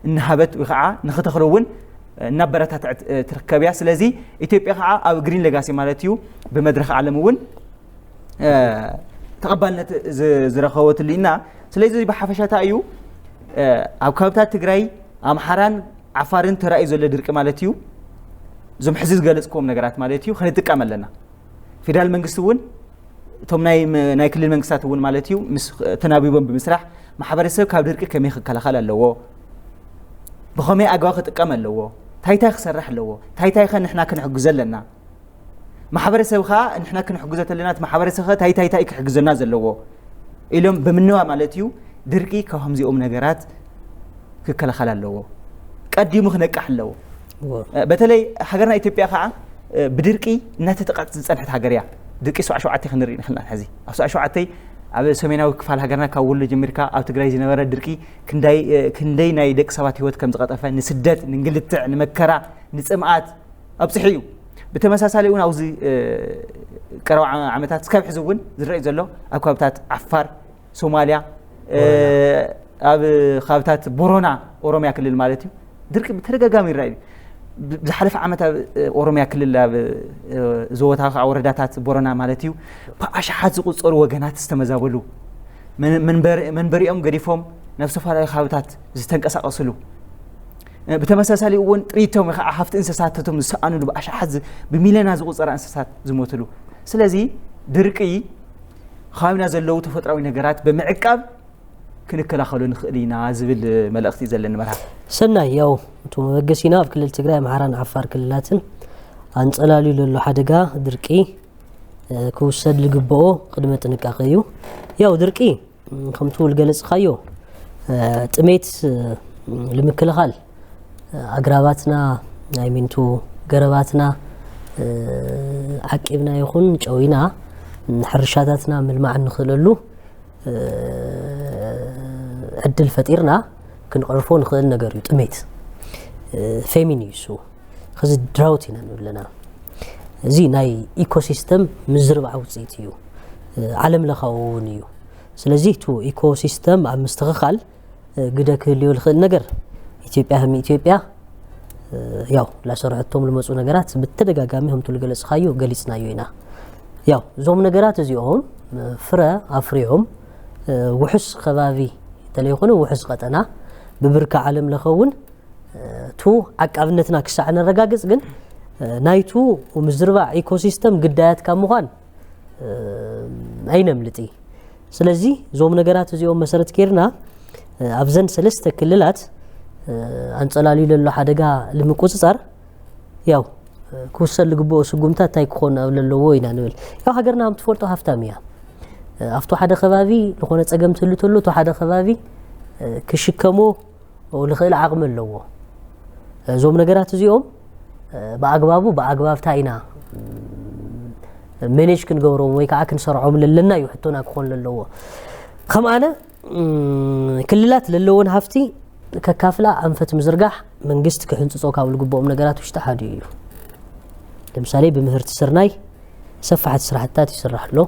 እናሃበት ወይ ከዓ ንክተኽሉ እውን እናበረታትዐት ትርከብ እያ። ስለዚ ኢትዮጵያ ከዓ ኣብ ግሪን ሌጋሲ ማለት እዩ ብመድረክ ዓለም እውን ተቐባልነት ዝረኸበትሉ ኢና። ስለዚ ብሓፈሻ እንታይ እዩ ኣብ ከባብታት ትግራይ ኣምሓራን ዓፋርን ተራእዩ ዘሎ ድርቂ ማለት እዩ እዞም ሕዚ ዝገለጽክዎም ነገራት ማለት እዩ ክንጥቀም ኣለና። ፌደራል መንግስቲ እውን እቶም ናይ መ- ናይ ክልል መንግስታት እውን ማለት እዩ ምስ ተናቢቦም ብምስራሕ ማሕበረሰብ ካብ ድርቂ ከመይ ክከላኸል ኣለዎ፣ ብኸመይ ኣገባብ ክጥቀም ኣለዎ፣ ታይታይ ክሰርሕ ኣለዎ፣ ታይታይ ከ ንሕና ክንሕግዞ ኣለና፣ ማሕበረሰብ ከ ንሕና ክንሕግዞ ተለና እቲ ማሕበረሰብ ከ ታይታይ ታይ ክሕግዘና ዘለዎ ኢሎም ብምንባ ማለት እዩ ድርቂ ካብ ከምዚኦም ነገራት ክከላኸል ኣለዎ። ቀዲሙ ክነቃሕ ኣለዎ። በተለይ ሃገርና ኢትዮጵያ ከዓ ብድርቂ እናተጠቃት ዝፀንሐት ሃገር እያ። ድርቂ ሰብዓ ሸውዓተ ክንርኢ ንክልና ሕዚ ኣብ ሰብዓ ሸውዓተ ኣብ ሰሜናዊ ክፋል ሃገርና ካብ ወሎ ጀሚርካ ኣብ ትግራይ ዝነበረ ድርቂ ክንደይ ክንደይ ናይ ደቂ ሰባት ህይወት ከም ዝቐጠፈ፣ ንስደት፣ ንእንግልትዕ፣ ንመከራ፣ ንፅምኣት ኣብፅሑ እዩ። ብተመሳሳሊ እውን ኣብዚ ቀረባ ዓመታት እስካብ ሕዚ እውን ዝረእ ዘሎ ኣብ ከባብታት ዓፋር፣ ሶማልያ፣ ኣብ ከባብታት ቦሮና፣ ኦሮሚያ ክልል ማለት እዩ፣ ድርቂ ብተደጋጋሚ ይረኣዩ። ዝሓለፈ ዓመት ኣብ ኦሮሚያ ክልል ኣብ ዞቦታ ከዓ ወረዳታት ቦሮና ማለት እዩ ብኣሽሓት ዝቁፀሩ ወገናት ዝተመዛበሉ መንበሪኦም ገዲፎም ናብ ዝተፈላለዩ ከባብታት ዝተንቀሳቀስሉ፣ ብተመሳሳሊ እውን ጥሪቶም ወይ ከዓ ሃፍቲ እንስሳተቶም ዝሰኣኑሉ ብኣሽሓት ብሚልዮና ዝቁፀራ እንስሳት ዝሞትሉ። ስለዚ ድርቂ ከባቢና ዘለዉ ተፈጥራዊ ነገራት ብምዕቃብ ክንከላኸሎ ንኽእል ኢና ዝብል መልእኽቲ እዩ ዘለኒ። መርሃ ሰናይ፣ ያው እቲ መበገሲና ኣብ ክልል ትግራይ፣ ኣምሓራን ዓፋር ክልላትን ኣንፀላልዩ ዘሎ ሓደጋ ድርቂ ክውሰድ ዝግብኦ ቅድመ ጥንቃቄ እዩ። ያው ድርቂ ከምቱ ዝገለፅካዮ ጥሜት ንምክልኻል ኣግራባትና ናይ ሚንቱ ገረባትና ዓቂብና ይኹን ጨዊና ሕርሻታትና ምልማዕ እንኽእለሉ ዕድል ፈጢርና ክንቐርፎ ንኽእል ነገር እዩ። ጥሜት ፌሚን እዩ እሱ። ኸዚ ድራውት ኢና ንብለና። እዚ ናይ ኢኮሲስተም ምዝርባዕ ውፅኢት እዩ። ዓለም ለኻዊ እውን እዩ። ስለዚ እቲ ኢኮሲስተም ኣብ ምስትኽኻል ግደ ክህልዮ ዝኽእል ነገር ኢትዮጵያ ከም ኢትዮጵያ ያው ላሰርሐቶም ዝመፁ ነገራት ብተደጋጋሚ ከምቱ ዝገለፅኻዮ ገሊፅናዮ ኢና። ያው እዞም ነገራት እዚኦም ፍረ ኣፍሪዮም ውሑስ ከባቢ እንተለይኮነ ውሑስ ቀጠና ብብርኪ ዓለም ለኸ እውን ቱ ዓቃብነትና ክሳዕ ነረጋግፅ ግን ናይቱ ምዝርባዕ ኢኮሲስተም ግዳያት ካብ ምዃን ኣይነምልጢ። ስለዚ እዞም ነገራት እዚኦም መሰረት ጌርና ኣብዘን ሰለስተ ክልላት ኣንፀላልዩ ዘሎ ሓደጋ ንምቁፅፃር ያው ክውሰድ ዝግብኦ ስጉምታት እንታይ ክኾን ኣብ ለለዎ ኢና ንብል። ያው ሃገርና ከም ትፈልጦ ሃፍታም እያ። ኣብቲ ሓደ ከባቢ ዝኾነ ፀገም ትህሉ ተሎ እቲ ሓደ ከባቢ ክሽከሞ ንኽእል ዓቕሚ ኣለዎ። እዞም ነገራት እዚኦም ብኣግባቡ ብኣግባብታ ኢና ሜኔጅ ክንገብሮም ወይ ከዓ ክንሰርዖም ለለና እዩ ሕቶና ክኾን ለለዎ። ከም ኣነ ክልላት ለለዎን ሃፍቲ ከካፍላ ኣንፈት ምዝርጋሕ መንግስቲ ክሕንፅፆ ካብ ዝግብኦም ነገራት ውሽጢ ሓደ እዩ። ለምሳሌ ብምህርቲ ስርናይ ሰፋሕቲ ስራሕትታት ይስራሕ ኣሎ።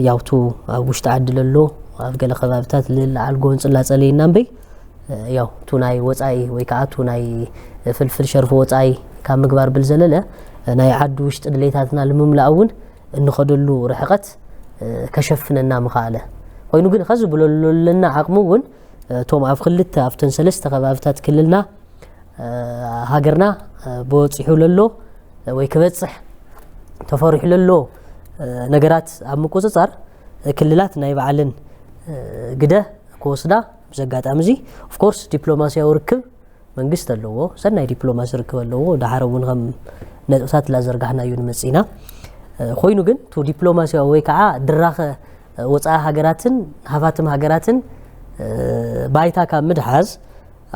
ያውቱ ኣብ ውሽጢ ዓዲ ለሎ ኣብ ገለ ከባብታት ልለዓል ጎን ፅላፀለ ኢና እምበይ ያው ቱ ናይ ወፃኢ ወይ ከዓ ቱ ናይ ፍልፍል ሸርፊ ወፃኢ ካብ ምግባር ብልዘለለ ናይ ዓዲ ውሽጢ ድሌታትና ንምምላእ እውን እንኸደሉ ርሕቐት ከሸፍነና ምኸኣለ ኮይኑ ግን ኸዚ ብለለና ዓቕሚ እውን እቶም ኣብ ክልተ ኣብተን ሰለስተ ከባብታት ክልልና ሃገርና በፂሑ ለሎ ወይ ክበፅሕ ተፈሪሑ ለሎ ነገራት ኣብ ምቁፅፃር ክልላት ናይ ባዕለን ግደ ክወስዳ ብዚ ኣጋጣሚ እዚ ኦፍኮርስ ዲፕሎማሲያዊ ርክብ መንግስቲ ኣለዎ፣ ሰናይ ዲፕሎማሲ ርክብ ኣለዎ። ዳሓር እውን ከም ነጥብታት ላዘርጋሕናዮ ንመፅእ ኢና። ኮይኑ ግን ቱ ዲፕሎማሲያዊ ወይ ከዓ ድራኸ ወፃኢ ሃገራትን ሃፋትም ሃገራትን ባይታ ካብ ምድሓዝ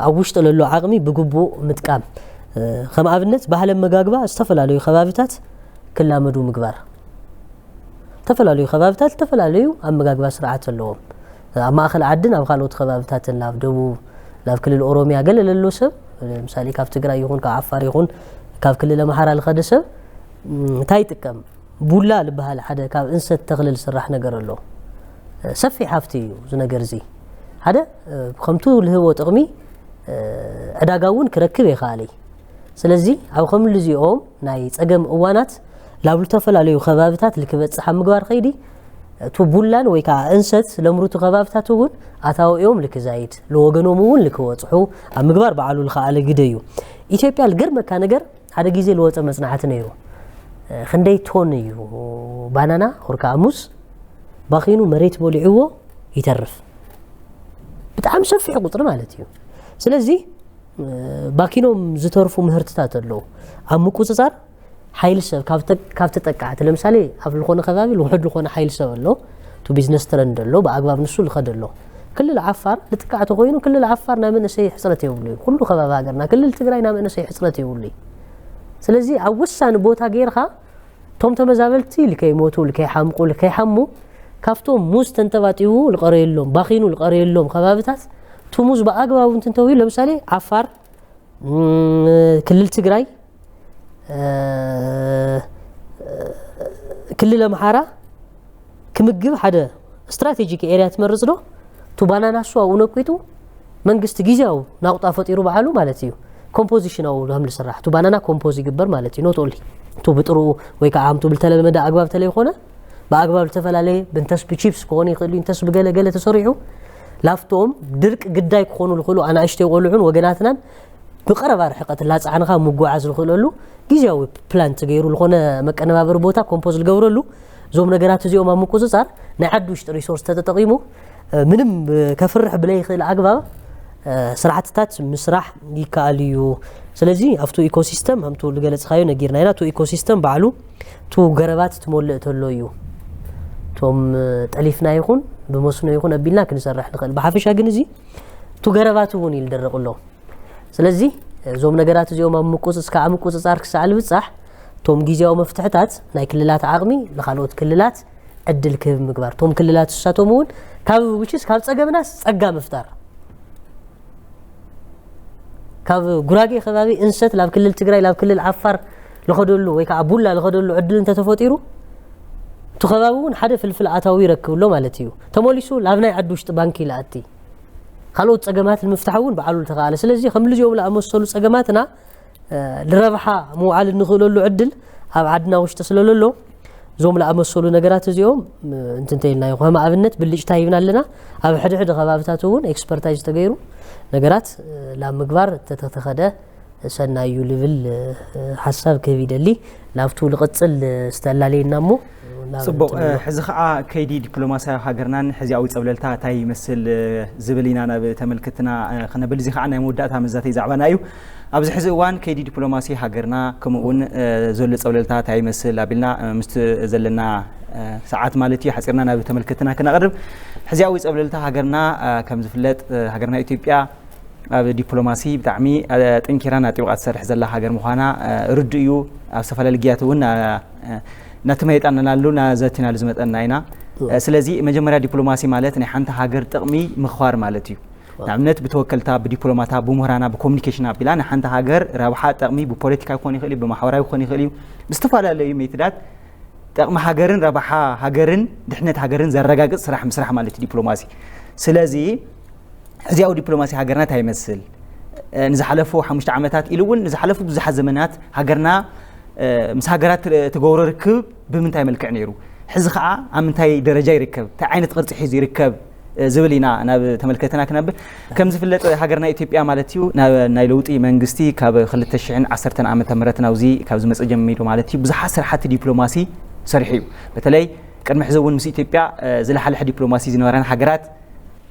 ኣብ ውሽጢ ለሎ ዓቕሚ ብግቡእ ምጥቃም። ከም ኣብነት ባህሊ ኣመጋግባ ዝተፈላለዩ ከባብታት ክላመዱ ምግባር። ዝተፈላለዩ ከባብታት ዝተፈላለዩ ኣመጋግባ ስርዓት ኣለዎም። ኣብ ማእኸል ዓድን ኣብ ካልኦት ከባብታትን ናብ ደቡብ ናብ ክልል ኦሮሚያ ገለ ለሎ ሰብ ለምሳሌ ካብ ትግራይ ይኹን ካብ ዓፋር ይኹን ካብ ክልል ኣምሓራ ልኸደ ሰብ እንታይ ይጥቀም? ቡላ ዝበሃል ሓደ ካብ እንሰት ተኽሊ ዝስራሕ ነገር ኣሎ። ሰፊሕ ሃፍቲ እዩ እዚ ነገር እዚ። ሓደ ከምቱ ልህቦ ጥቕሚ ዕዳጋ እውን ክረክብ የኽኣል እዩ። ስለዚ ኣብ ከምሉ እዚኦም ናይ ፀገም እዋናት ላብ ዝተፈላለዩ ከባብታት ልክበፅሕ ኣብ ምግባር ከይዲ እቲ ቡላን ወይ ከዓ እንሰት ለምሩቱ ከባብታት እውን ኣታዊኦም ልክዛይድ ለወገኖም እውን ልክወፅሑ ኣብ ምግባር በዓሉ ልኸኣለ ግደ እዩ። ኢትዮጵያ ልገርመካ ነገር ሓደ ግዜ ዝወፀ መፅናዕቲ ነይሩ። ክንደይ ቶን እዩ ባናና ወርካ ሙዝ ባኺኑ መሬት በሊዕዎ ይተርፍ? ብጣዕሚ ሰፊሕ ቁፅሪ ማለት እዩ። ስለዚ ባኪኖም ዝተርፉ ምህርትታት ኣለዉ። ኣብ ምቁፅፃር ሓይሊ ሰብ ካብ ተጠቃዕቲ፣ ለምሳሌ ኣብ ዝኾነ ከባቢ ውሕድ ዝኾነ ሓይሊ ሰብ ኣሎ፣ እቲ ቢዝነስ ትረንድ ኣሎ፣ ብኣግባብ ንሱ ልኸደ ኣሎ። ክልል ዓፋር ልጥቃዕ ተኾይኑ ክልል ዓፋር ናይ መንእሰይ ሕፅረት የብሉ እዩ። ኩሉ ከባቢ ሃገርና ክልል ትግራይ ናይ መንእሰይ ሕፅረት የብሉ እዩ። ስለዚ ኣብ ወሳኒ ቦታ ገይርካ እቶም ተመዛበልቲ ልከይሞቱ ልከይሓምቁ ልከይሓሙ ካብቶም ሙዝ ተንተባጢቡ ልቐረየሎም ባኺኑ ልቐረየሎም ከባብታት እቲ ሙዝ ብኣግባቡ እንትንተውዩ ለምሳሌ ዓፋር፣ ክልል ትግራይ፣ ክልል ኣምሓራ ክምግብ ሓደ ስትራቴጂክ ኤርያ ትመርፅ ዶ? እቲ ባናና እሱ ኣብኡ ነቂጡ መንግስቲ ግዜያዊ ናቑጣ ፈጢሩ በዓሉ ማለት እዩ። ኮምፖዚሽናዊ ከም ዝስራሕ እቲ ባናና ኮምፖዝ ይግበር ማለት እዩ። ኖት ኦንሊ እቲ ብጥሩ ወይ ከዓ ኣምቱ ብልተለመደ ኣግባብ ተለይኮነ ብኣግባብ ዝተፈላለየ ብንተስ ብቺፕስ ክኾን ይኽእል እዩ፣ እንተስ ብገለ ገለ ተሰሪሑ ላፍቶም ድርቅ ግዳይ ክኾኑ ዝኽእሉ ኣናእሽተይ ቆልዑን ወገናትናን ብቐረባ ርሕቀት ላፃዕንኻ ምጉዓዝ ዝኽእለሉ ግዜያዊ ፕላን ተገይሩ ዝኾነ መቀነባበሪ ቦታ ኮምፖዝ ዝገብረሉ እዞም ነገራት እዚኦም ኣብ ምቁፅፃር ናይ ዓዲ ውሽጢ ሪሶርስ ተተጠቒሙ ምንም ከፍርሕ ብለይኽእል ኣግባብ ስራሕትታት ምስራሕ ይከኣል እዩ። ስለዚ ኣብቱ ኢኮሲስተም ከምቱ ዝገለፅካዮ ነጊርና ኢና። እቱ ኢኮሲስተም ባዕሉ እቱ ገረባት ትሞልእ ተሎ እዩ። እቶም ጠሊፍና ይኹን ብመስኖ ይኹን ኣቢልና ክንሰርሕ ንኽእል። ብሓፈሻ ግን እዚ እቱ ገረባት እውን እዩ ዝደርቕ ኣሎ። ስለዚ እዞም ነገራት እዚኦም ኣብ ምቁፅፅ ከዓ ምቁፅፃር ክሳዕ ልብፃሕ እቶም ግዜያዊ መፍትሕታት ናይ ክልላት ዓቕሚ ንካልኦት ክልላት ዕድል ክህብ ምግባር፣ እቶም ክልላት እሳቶም እውን ካብ ውችስ ካብ ፀገምናስ ፀጋ ምፍጣር፣ ካብ ጉራጌ ከባቢ እንሰት ላብ ክልል ትግራይ ላብ ክልል ዓፋር ልኸደሉ ወይ ከዓ ቡላ ልኸደሉ ዕድል እንተተፈጢሩ እቲ ከባቢ እውን ሓደ ፍልፍል ኣታዊ ይረክብ ኣሎ ማለት እዩ። ተመሊሱ ላብ ናይ ዓዲ ውሽጢ ባንኪ ይለኣቲ፣ ካልኦት ፀገማት ንምፍታሕ እውን በዓሉ ዝተኸኣለ። ስለዚ ከምልዚኦም ለኣመሰሉ ፀገማትና ንረብሓ ምውዓል እንኽእለሉ ዕድል ኣብ ዓድና ውሽጢ ስለለሎ እዞም ለኣመሰሉ ነገራት እዚኦም እንትንተይልናዮ ከም ኣብነት ብልጭታ ሂብና ኣለና። ኣብ ሕድሕድ ከባብታት እውን ኤክስፐርታይዝ ተገይሩ ነገራት ላብ ምግባር ተተኸደ ሰናዩ ልብል ሓሳብ ክህብ ይደሊ። ናብቱ ልቕፅል ዝተላለየና እሞ ናብ ጽቡቕ፣ እንትን እ፣ ሕዚ ኸዓ ከይዲ ዲፕሎማስያዊ ሃገርናን ሕዚያዊ ጸብለልታ እንታይ ይመስል፣ እ፣ ዝብል ኢና ናብ ተመልክትና፣ እ፣ ክነብል። እዚ ኸዓ ናይ መወዳእታ መዛተይ ዛዕባና እዩ። ኣብዚ ሕዚ እዋን ከይዲ ዲፕሎማሲ ሃገርና ከምኡ እውን፣ እ፣ ዘሎ ጸብለልታ እንታይ ይመስል ኣቢልና፣ እ፣ ምስቲ ዘለና፣ እ፣ ሰዓት ማለት እዩ ሓጺርና ናብ ተመልክትና ክነቕርብ። ሕዚያዊ ጸብለልታ ሃገርና፣ እ፣ ከም ዝፍለጥ፣ እ፣ ሃገርና ኢትዮጵያ ኣብ ዲፕሎማሲ ብጣዕሚ፣ እ፣ ጠንኪራን ኣጢብቃ ትሰርሕ ዘላ ሃገር ምዃና፣ እ፣ ርዱእ እዩ። ኣብ ዝተፈላለዩ ግያት እውን፣ እ፣ እ፣ እናተመየጣናሉ፣ እናዘቲናሉ ዝመጠና ኢና። እ፣ ስለዚ መጀመርያ ዲፕሎማሲ ማለት ናይ ሓንቲ ሃገር ጥቕሚ ምኽባር ማለት እዩ። ንኣብነት ብተወከልታ፣ ብዲፕሎማታ፣ ብምህራና፣ ብኮሚኒኬሽን ኣቢላ ንሓንቲ ሃገር ረብሓ ጥቕሚ ብፖለቲካ ክኾን ይኽእል እዩ፣ ብማሕበራዊ ክኾን ይኽእል እዩ፣ ብዝተፈላለዩ ሜትዳት ጥቕሚ ሃገርን ረብሓ ሃገርን ድሕነት ሃገርን ዘረጋግጽ ስራሕ ምስራሕ ማለት እዩ ዲፕሎማሲ። ስለዚ ሕዚያዊ ዲፕሎማሲ ሃገርና እንታይ ይመስል? እ፣ ንዝሓለፉ ሓሙሽተ ዓመታት ኢሉ እውን ንዝሓለፉ ብዙሓት ዘመናት ሃገርና፣ እ፣ ምስ ሃገራት ት-፣ ትገብሮ ርክብ ብምንታይ መልክዕ ነይሩ? ሕዚ ኸዓ ኣብ ምንታይ ደረጃ ይርከብ? እንታይ ዓይነት ቅርጺ ሒዙ ይርከብ? እ፣ ዝብል ኢና ናብ ተመልከትና ክነብል። ከም ዝፍለጥ ሃገርና ኢትዮጵያ ማለት እዩ ናብ ናይ ለውጢ መንግስቲ ካብ ክልተ ሽሕን ዓሰርተን ዓመተ ምህረት ናብዚ ካብ ዝመጸ ጀሚሩ ማለት እዩ ብዙሓት ስራሓቲ ዲፕሎማሲ ሰሪሑ እዩ። በተለይ ቅድሚ ሕዚ እውን ምስ ኢትዮጵያ፣ እ፣ ዝለሓለሐ ዲፕሎማሲ ዝነበረን ሃገራት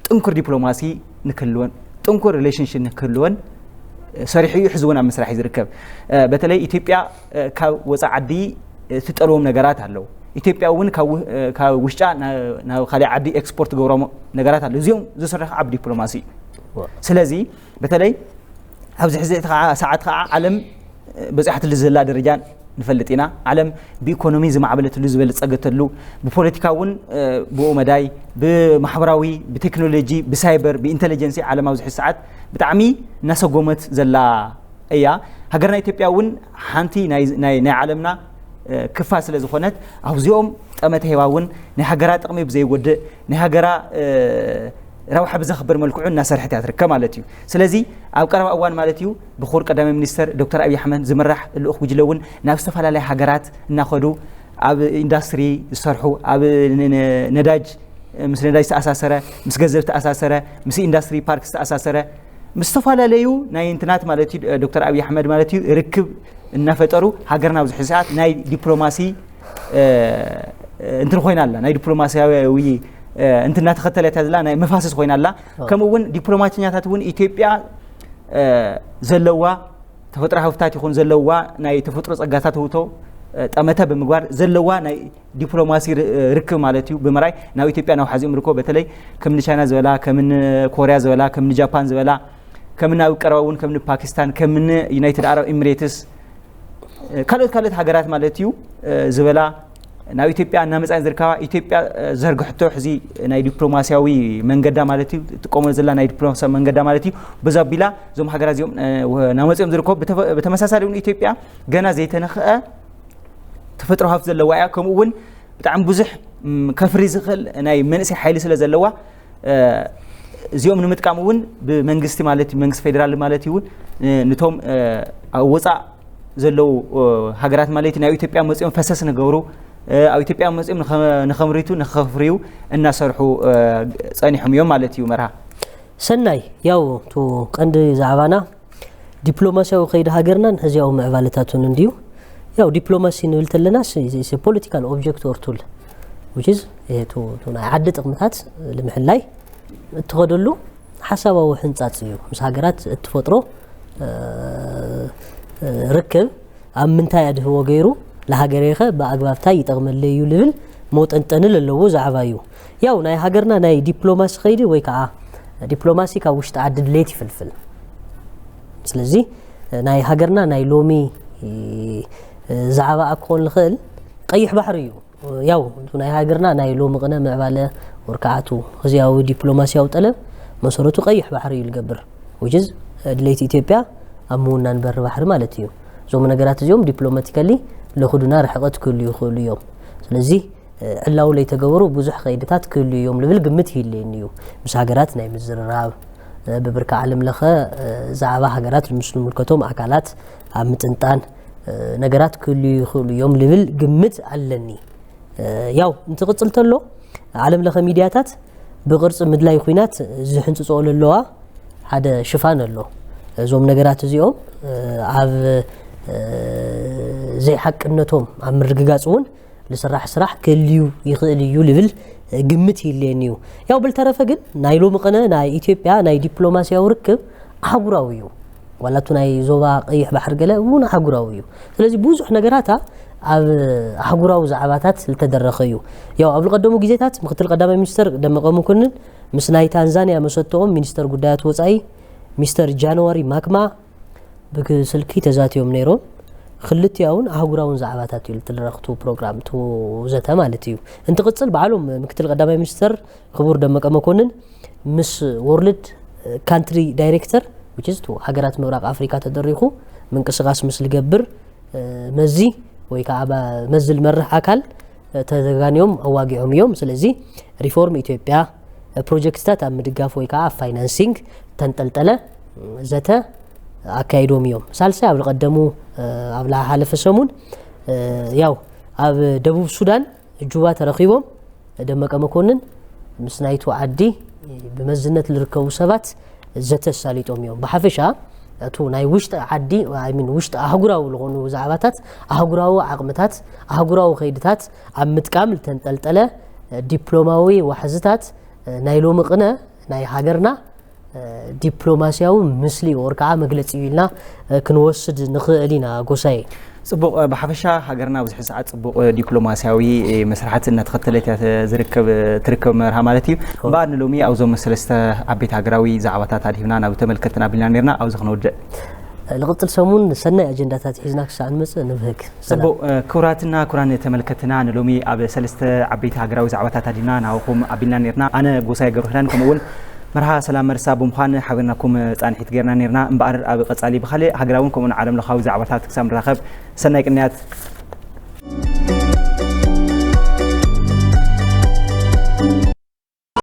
ጥንኩር ዲፕሎማሲ ንክህልወን፣ ጥንኩር ሪሌሽንሽፕ ንክህልወን፣ እ፣ ሰሪሑ እዩ። ሕዚ እውን ኣብ ምስራሕ እዩ ዝርከብ። እ፣ በተለይ ኢትዮጵያ፣ እ፣ ካብ ወፃኢ ዓዲ፣ እ፣ ትጠልቦም ነገራት ኣለዉ። ኢትዮጵያ እውን ካብ ው-፣ እ፣ ካብ ውሽጣ ና-፣ ናብ ካሊእ ዓዲ ኤክስፖርት ትገብሮም ነገራት ኣለዉ። እዚኦም ዝስራሕ ኣብ ዲፕሎማሲ እዩ። ዋ። ስለዚ በተለይ ኣብዚ ሕዚ እቲ ኸዓ ሰዓት ኸዓ ዓለም በፂሓትሉ ዘላ ደረጃ ንፈልጥ ኢና። ዓለም ብኢኮኖሚ ዝማዕበለትሉ፣ ዝበለፀገተሉ፣ ብፖለቲካ እውን፣ እ፣ ብኡ መዳይ፣ ብማሕበራዊ፣ ብቴክኖሎጂ፣ ብሳይበር፣ ብኢንተለጀንሲ ዓለም ኣብዚ ሕዚ ሰዓት ብጣዕሚ እናሰጎመት ዘላ እያ። ሃገርና ኢትዮጵያ እውን ሓንቲ ናይ፣ ናይ፣ ናይ ዓለምና፣ እ፣ ክፋል ስለ ዝኾነት ኣብዚኦም ጠመተ ሄባ እውን ናይ ሃገራ ጥቕሚ ብዘይጎድእ ናይ ሃገራ፣ እ፣ ረብሓ ብዘኽብር መልክዑ እናሰርሐት እያ ትርከብ ማለት እዩ። ስለዚ ኣብ ቀረባ እዋን ማለት እዩ ብኹር ቀዳማይ ሚኒስተር ዶክተር ኣብይ ኣሕመድ ዝምራሕ ልኡኽ ጉጅለ እውን ናብ ዝተፈላለያ ሃገራት እናኸዱ ኣብ ኢንዳስትሪ ዝሰርሑ፣ ኣብ ን-፣ ን-፣ ነዳጅ፣ ምስ ነዳጅ ዝተኣሳሰረ፣ ምስ ገንዘብ ዝተኣሳሰረ፣ ምስ ኢንዳስትሪ ፓርክ ዝተኣሳሰረ፣ ምስ ዝተፈላለዩ ናይ እንትናት ማለት እዩ፣ ዶክተር ኣብይ ኣሕመድ ማለት እዩ፣ ርክብ እናፈጠሩ ሃገርና ኣብዚ ሕዚ ሰዓት ናይ ዲፕሎማሲ እንትን ኮይና ኣላ። ናይ ዲፕሎማሲያዊ እንትን እናተኸተለት ዘላ ናይ መፋሰስ ኮይና ኣላ። ከምኡ እውን ዲፕሎማተኛታት እውን ኢትዮጵያ ዘለዋ ተፈጥሮ ሃፍታት ይኹን ዘለዋ ናይ ተፈጥሮ ጸጋታት ውቶ ጠመተ ብምግባር ዘለዋ ናይ ዲፕሎማሲ ርክብ ማለት እዩ ብምራይ ናብ ኢትዮጵያ ናብ ሓዚኦም ርክቦ፣ በተለይ ከም ንቻይና ዝበላ፣ ከም ንኮርያ ዝበላ፣ ከም ንጃፓን ዝበላ፣ ከም ናብ ቀረባ እውን ከም ንፓኪስታን፣ ከም ንዩናይትድ ኣረብ ኤሚሬትስ፣ ካልኦት ካልኦት ሃገራት ማለት እዩ ዝበላ ናብ ኢትዮጵያ እናመፃ ዝርከባ። ኢትዮጵያ ዘርግሕቶ ሕዚ ናይ ዲፕሎማሲያዊ መንገዳ ማለት እዩ፣ ትጥቀመሉ ዘላ ናይ ዲፕሎማሲያዊ መንገዳ ማለት እዩ፣ በዛ ኣቢላ እዞም ሃገራት እዚኦም እናመፅኦም ዝርከቡ። ብተመሳሳሊ እውን ኢትዮጵያ ገና ዘይተነኽአ ተፈጥሮ ሃፍቲ ዘለዋ እያ። ከምኡ እውን ብጣዕሚ ብዙሕ ከፍሪ ዝኽእል ናይ መንእሰይ ሓይሊ ስለ ዘለዋ፣ እዚኦም ንምጥቃም እውን ብመንግስቲ ማለት መንግስቲ ፌዴራል ማለት እውን ንቶም ኣብ ወፃእ ዘለዉ ሃገራት ማለት ናብ ኢትዮጵያ መፅኦም ፈሰስ ንገብሩ፣ ኣብ ኢትዮጵያ መፅኦም ንኸምሪቱ ንኸፍርዩ እናሰርሑ ፀኒሖም እዮም ማለት እዩ። መርሃ ሰናይ፣ ያው ቱ ቀንዲ ዛዕባና ዲፕሎማሲያዊ ከይዲ ሃገርናን ሕዝያዊ ምዕባለታቱን እንድዩ። ያው ዲፕሎማሲ ንብል ተለና ፖለቲካል ኦብጀክት ኦር ቱል ቱ ናይ ዓዲ ጥቕምታት ንምሕላይ እትኸደሉ ሓሳባዊ ሕንፃፅ እዩ። ምስ ሃገራት እትፈጥሮ ርክብ ኣብ ምንታይ ኣድህቦ ገይሩ ንሃገረይኸ ብኣግባብታይ ይጠቕመለይ እዩ ልብል መውጠንጠኒ ለለዎ ዛዕባ እዩ። ያው ናይ ሃገርና ናይ ዲፕሎማሲ ከይዲ ወይ ከዓ ዲፕሎማሲ ካብ ውሽጢ ዓዲ ድሌት ይፍልፍል። ስለዚ ናይ ሃገርና ናይ ሎሚ ዛዕባ ክኾን ዝኽእል ቀይሕ ባሕሪ እዩ። ያው ናይ ሃገርና ናይ ሎሚ ቅነ ምዕባለ ወርክዓቱ ህዝያዊ ዲፕሎማሲያዊ ጠለብ መሰረቱ ቀይሕ ባሕሪ እዩ ዝገብር። ድሌት ኢትዮጵያ ኣብ ምውናን በሪ ባሕሪ ማለት እዩ። እዞም ነገራት እዚኦም ዲፕሎማቲካሊ ለኹዱና ርሕቀት ክህሉ ይኽእሉ እዮም። ስለዚ ዕላዊ ለይተገበሩ ብዙሕ ከይድታት ክህሉ እዮም ልብል ግምት ይህልየኒ እዩ። ምስ ሃገራት ናይ ምዝርራብ ብብርካ ዓለም ለኸ ዛዕባ ሃገራት ምስ ዝምልከቶም ኣካላት ኣብ ምጥንጣን ነገራት ክህሉ ይኽእሉ እዮም ልብል ግምት ኣለኒ። ያው እንትቕፅል ተሎ ዓለም ለኸ ሚድያታት ብቅርፂ ምድላይ ኩናት ዝሕንፅፅኦ ለለዋ ሓደ ሽፋን ኣሎ። እዞም ነገራት እዚኦም ኣብ ዘይሓቅነቶም ኣብ ምርግጋፅ እውን ዝስራሕ ስራሕ ክህልዩ ይኽእል እዩ ልብል ግምት ይህልየኒ እዩ። ያው ብልተረፈ ግን ናይ ሎሚ ቅነ ናይ ኢትዮጵያ ናይ ዲፕሎማሲያዊ ርክብ ኣህጉራዊ እዩ። ዋላ እቱ ናይ ዞባ ቀይሕ ባሕሪ ገለ እውን ኣህጉራዊ እዩ። ስለዚ ብዙሕ ነገራታ ኣብ ኣህጉራዊ ዛዕባታት ዝተደረኸ እዩ። ያው ኣብ ዝቐደሙ ግዜታት ምክትል ቀዳማይ ሚኒስተር ደመቀ መኮንን ምስ ናይ ታንዛንያ መሰተኦም ሚኒስተር ጉዳያት ወፃኢ ሚስተር ጃንዋሪ ማክማ ብስልኪ ተዛትዮም ነይሮም። ክልቲኣውን ኣህጉራውን ዛዕባታት እዩ ዝተደረኽቱ ፕሮግራም ቱ ዘተ ማለት እዩ። እንትቕፅል በዓሎም ምክትል ቀዳማይ ሚኒስተር ክቡር ደመቀ መኮንን ምስ ወርልድ ካንትሪ ዳይሬክተር ሃገራት ምብራቕ ኣፍሪካ ተደሪኹ ምንቅስቃስ ምስ ዝገብር መዚ ወይ ከዓ መዚ ዝመርሕ ኣካል ተጋንዮም ኣዋጊዖም እዮም። ስለዚ ሪፎርም ኢትዮጵያ ፕሮጀክትታት ኣብ ምድጋፍ ወይ ከዓ ኣብ ፋይናንሲንግ ተንጠልጠለ ዘተ ኣካይዶም እዮም። ሳልሳይ ኣብ ዝቐደሙ ኣብ ዝሓለፈ ሰሙን ያው ኣብ ደቡብ ሱዳን ጁባ ተረኺቦም ደመቀ መኮንን ምስ ናይቱ ዓዲ ብመዝነት ዝርከቡ ሰባት ዘተ ኣሳሊጦም እዮም። ብሓፈሻ እቱ ናይ ውሽጢ ዓዲ ውሽጢ ኣህጉራዊ ዝኾኑ ዛዕባታት ኣህጉራዊ ዓቕምታት ኣህጉራዊ ከይድታት ኣብ ምጥቃም ዝተንጠልጠለ ዲፕሎማዊ ዋሕዝታት ናይ ሎሚ ቅነ ናይ ሃገርና ዲፕሎማሲያዊ ምስሊ ወር ከዓ መግለፂ እዩ ኢልና ክንወስድ ንኽእል ኢና። ጎሳየ ፅቡቕ። ብሓፈሻ ሃገርና ኣብዚ ሕዚ ሰዓት ፅቡቕ ዲፕሎማሲያዊ መስርሓት እናተኸተለት እያ ዝርከብ ትርከብ መርሃ ማለት እዩ። እምበኣር ንሎሚ ኣብዞም ሰለስተ ዓበይቲ ሃገራዊ ዛዕባታት ኣድሂብና ናብ ተመልከትና ኣቢልና ነርና ኣብዚ ክነውድእ። ንቕፅል ሰሙን ሰናይ ኣጀንዳታት ሒዝና ክሳዕ ንመፅእ ንብህግ። ፅቡቕ። ክቡራትና ክቡራን ተመልከትና ንሎሚ ኣብ ሰለስተ ዓበይቲ ሃገራዊ ዛዕባታት ኣድሂብና ናብኹም ኣቢልና ነርና። ኣነ ጎሳይ ገብረኪዳን ከምኡ እውን መርሃ ሰላም መርሳ ብምዃን ሓቢርናኩም ፃንሒት ገይርና ነርና። እምበኣር ኣብ ቀፃሊ ብካልእ ሃገራውን ከምኡን ዓለም ለኻዊ ዛዕባታት ክሳብ ንራኸብ ሰናይ ቅንያት።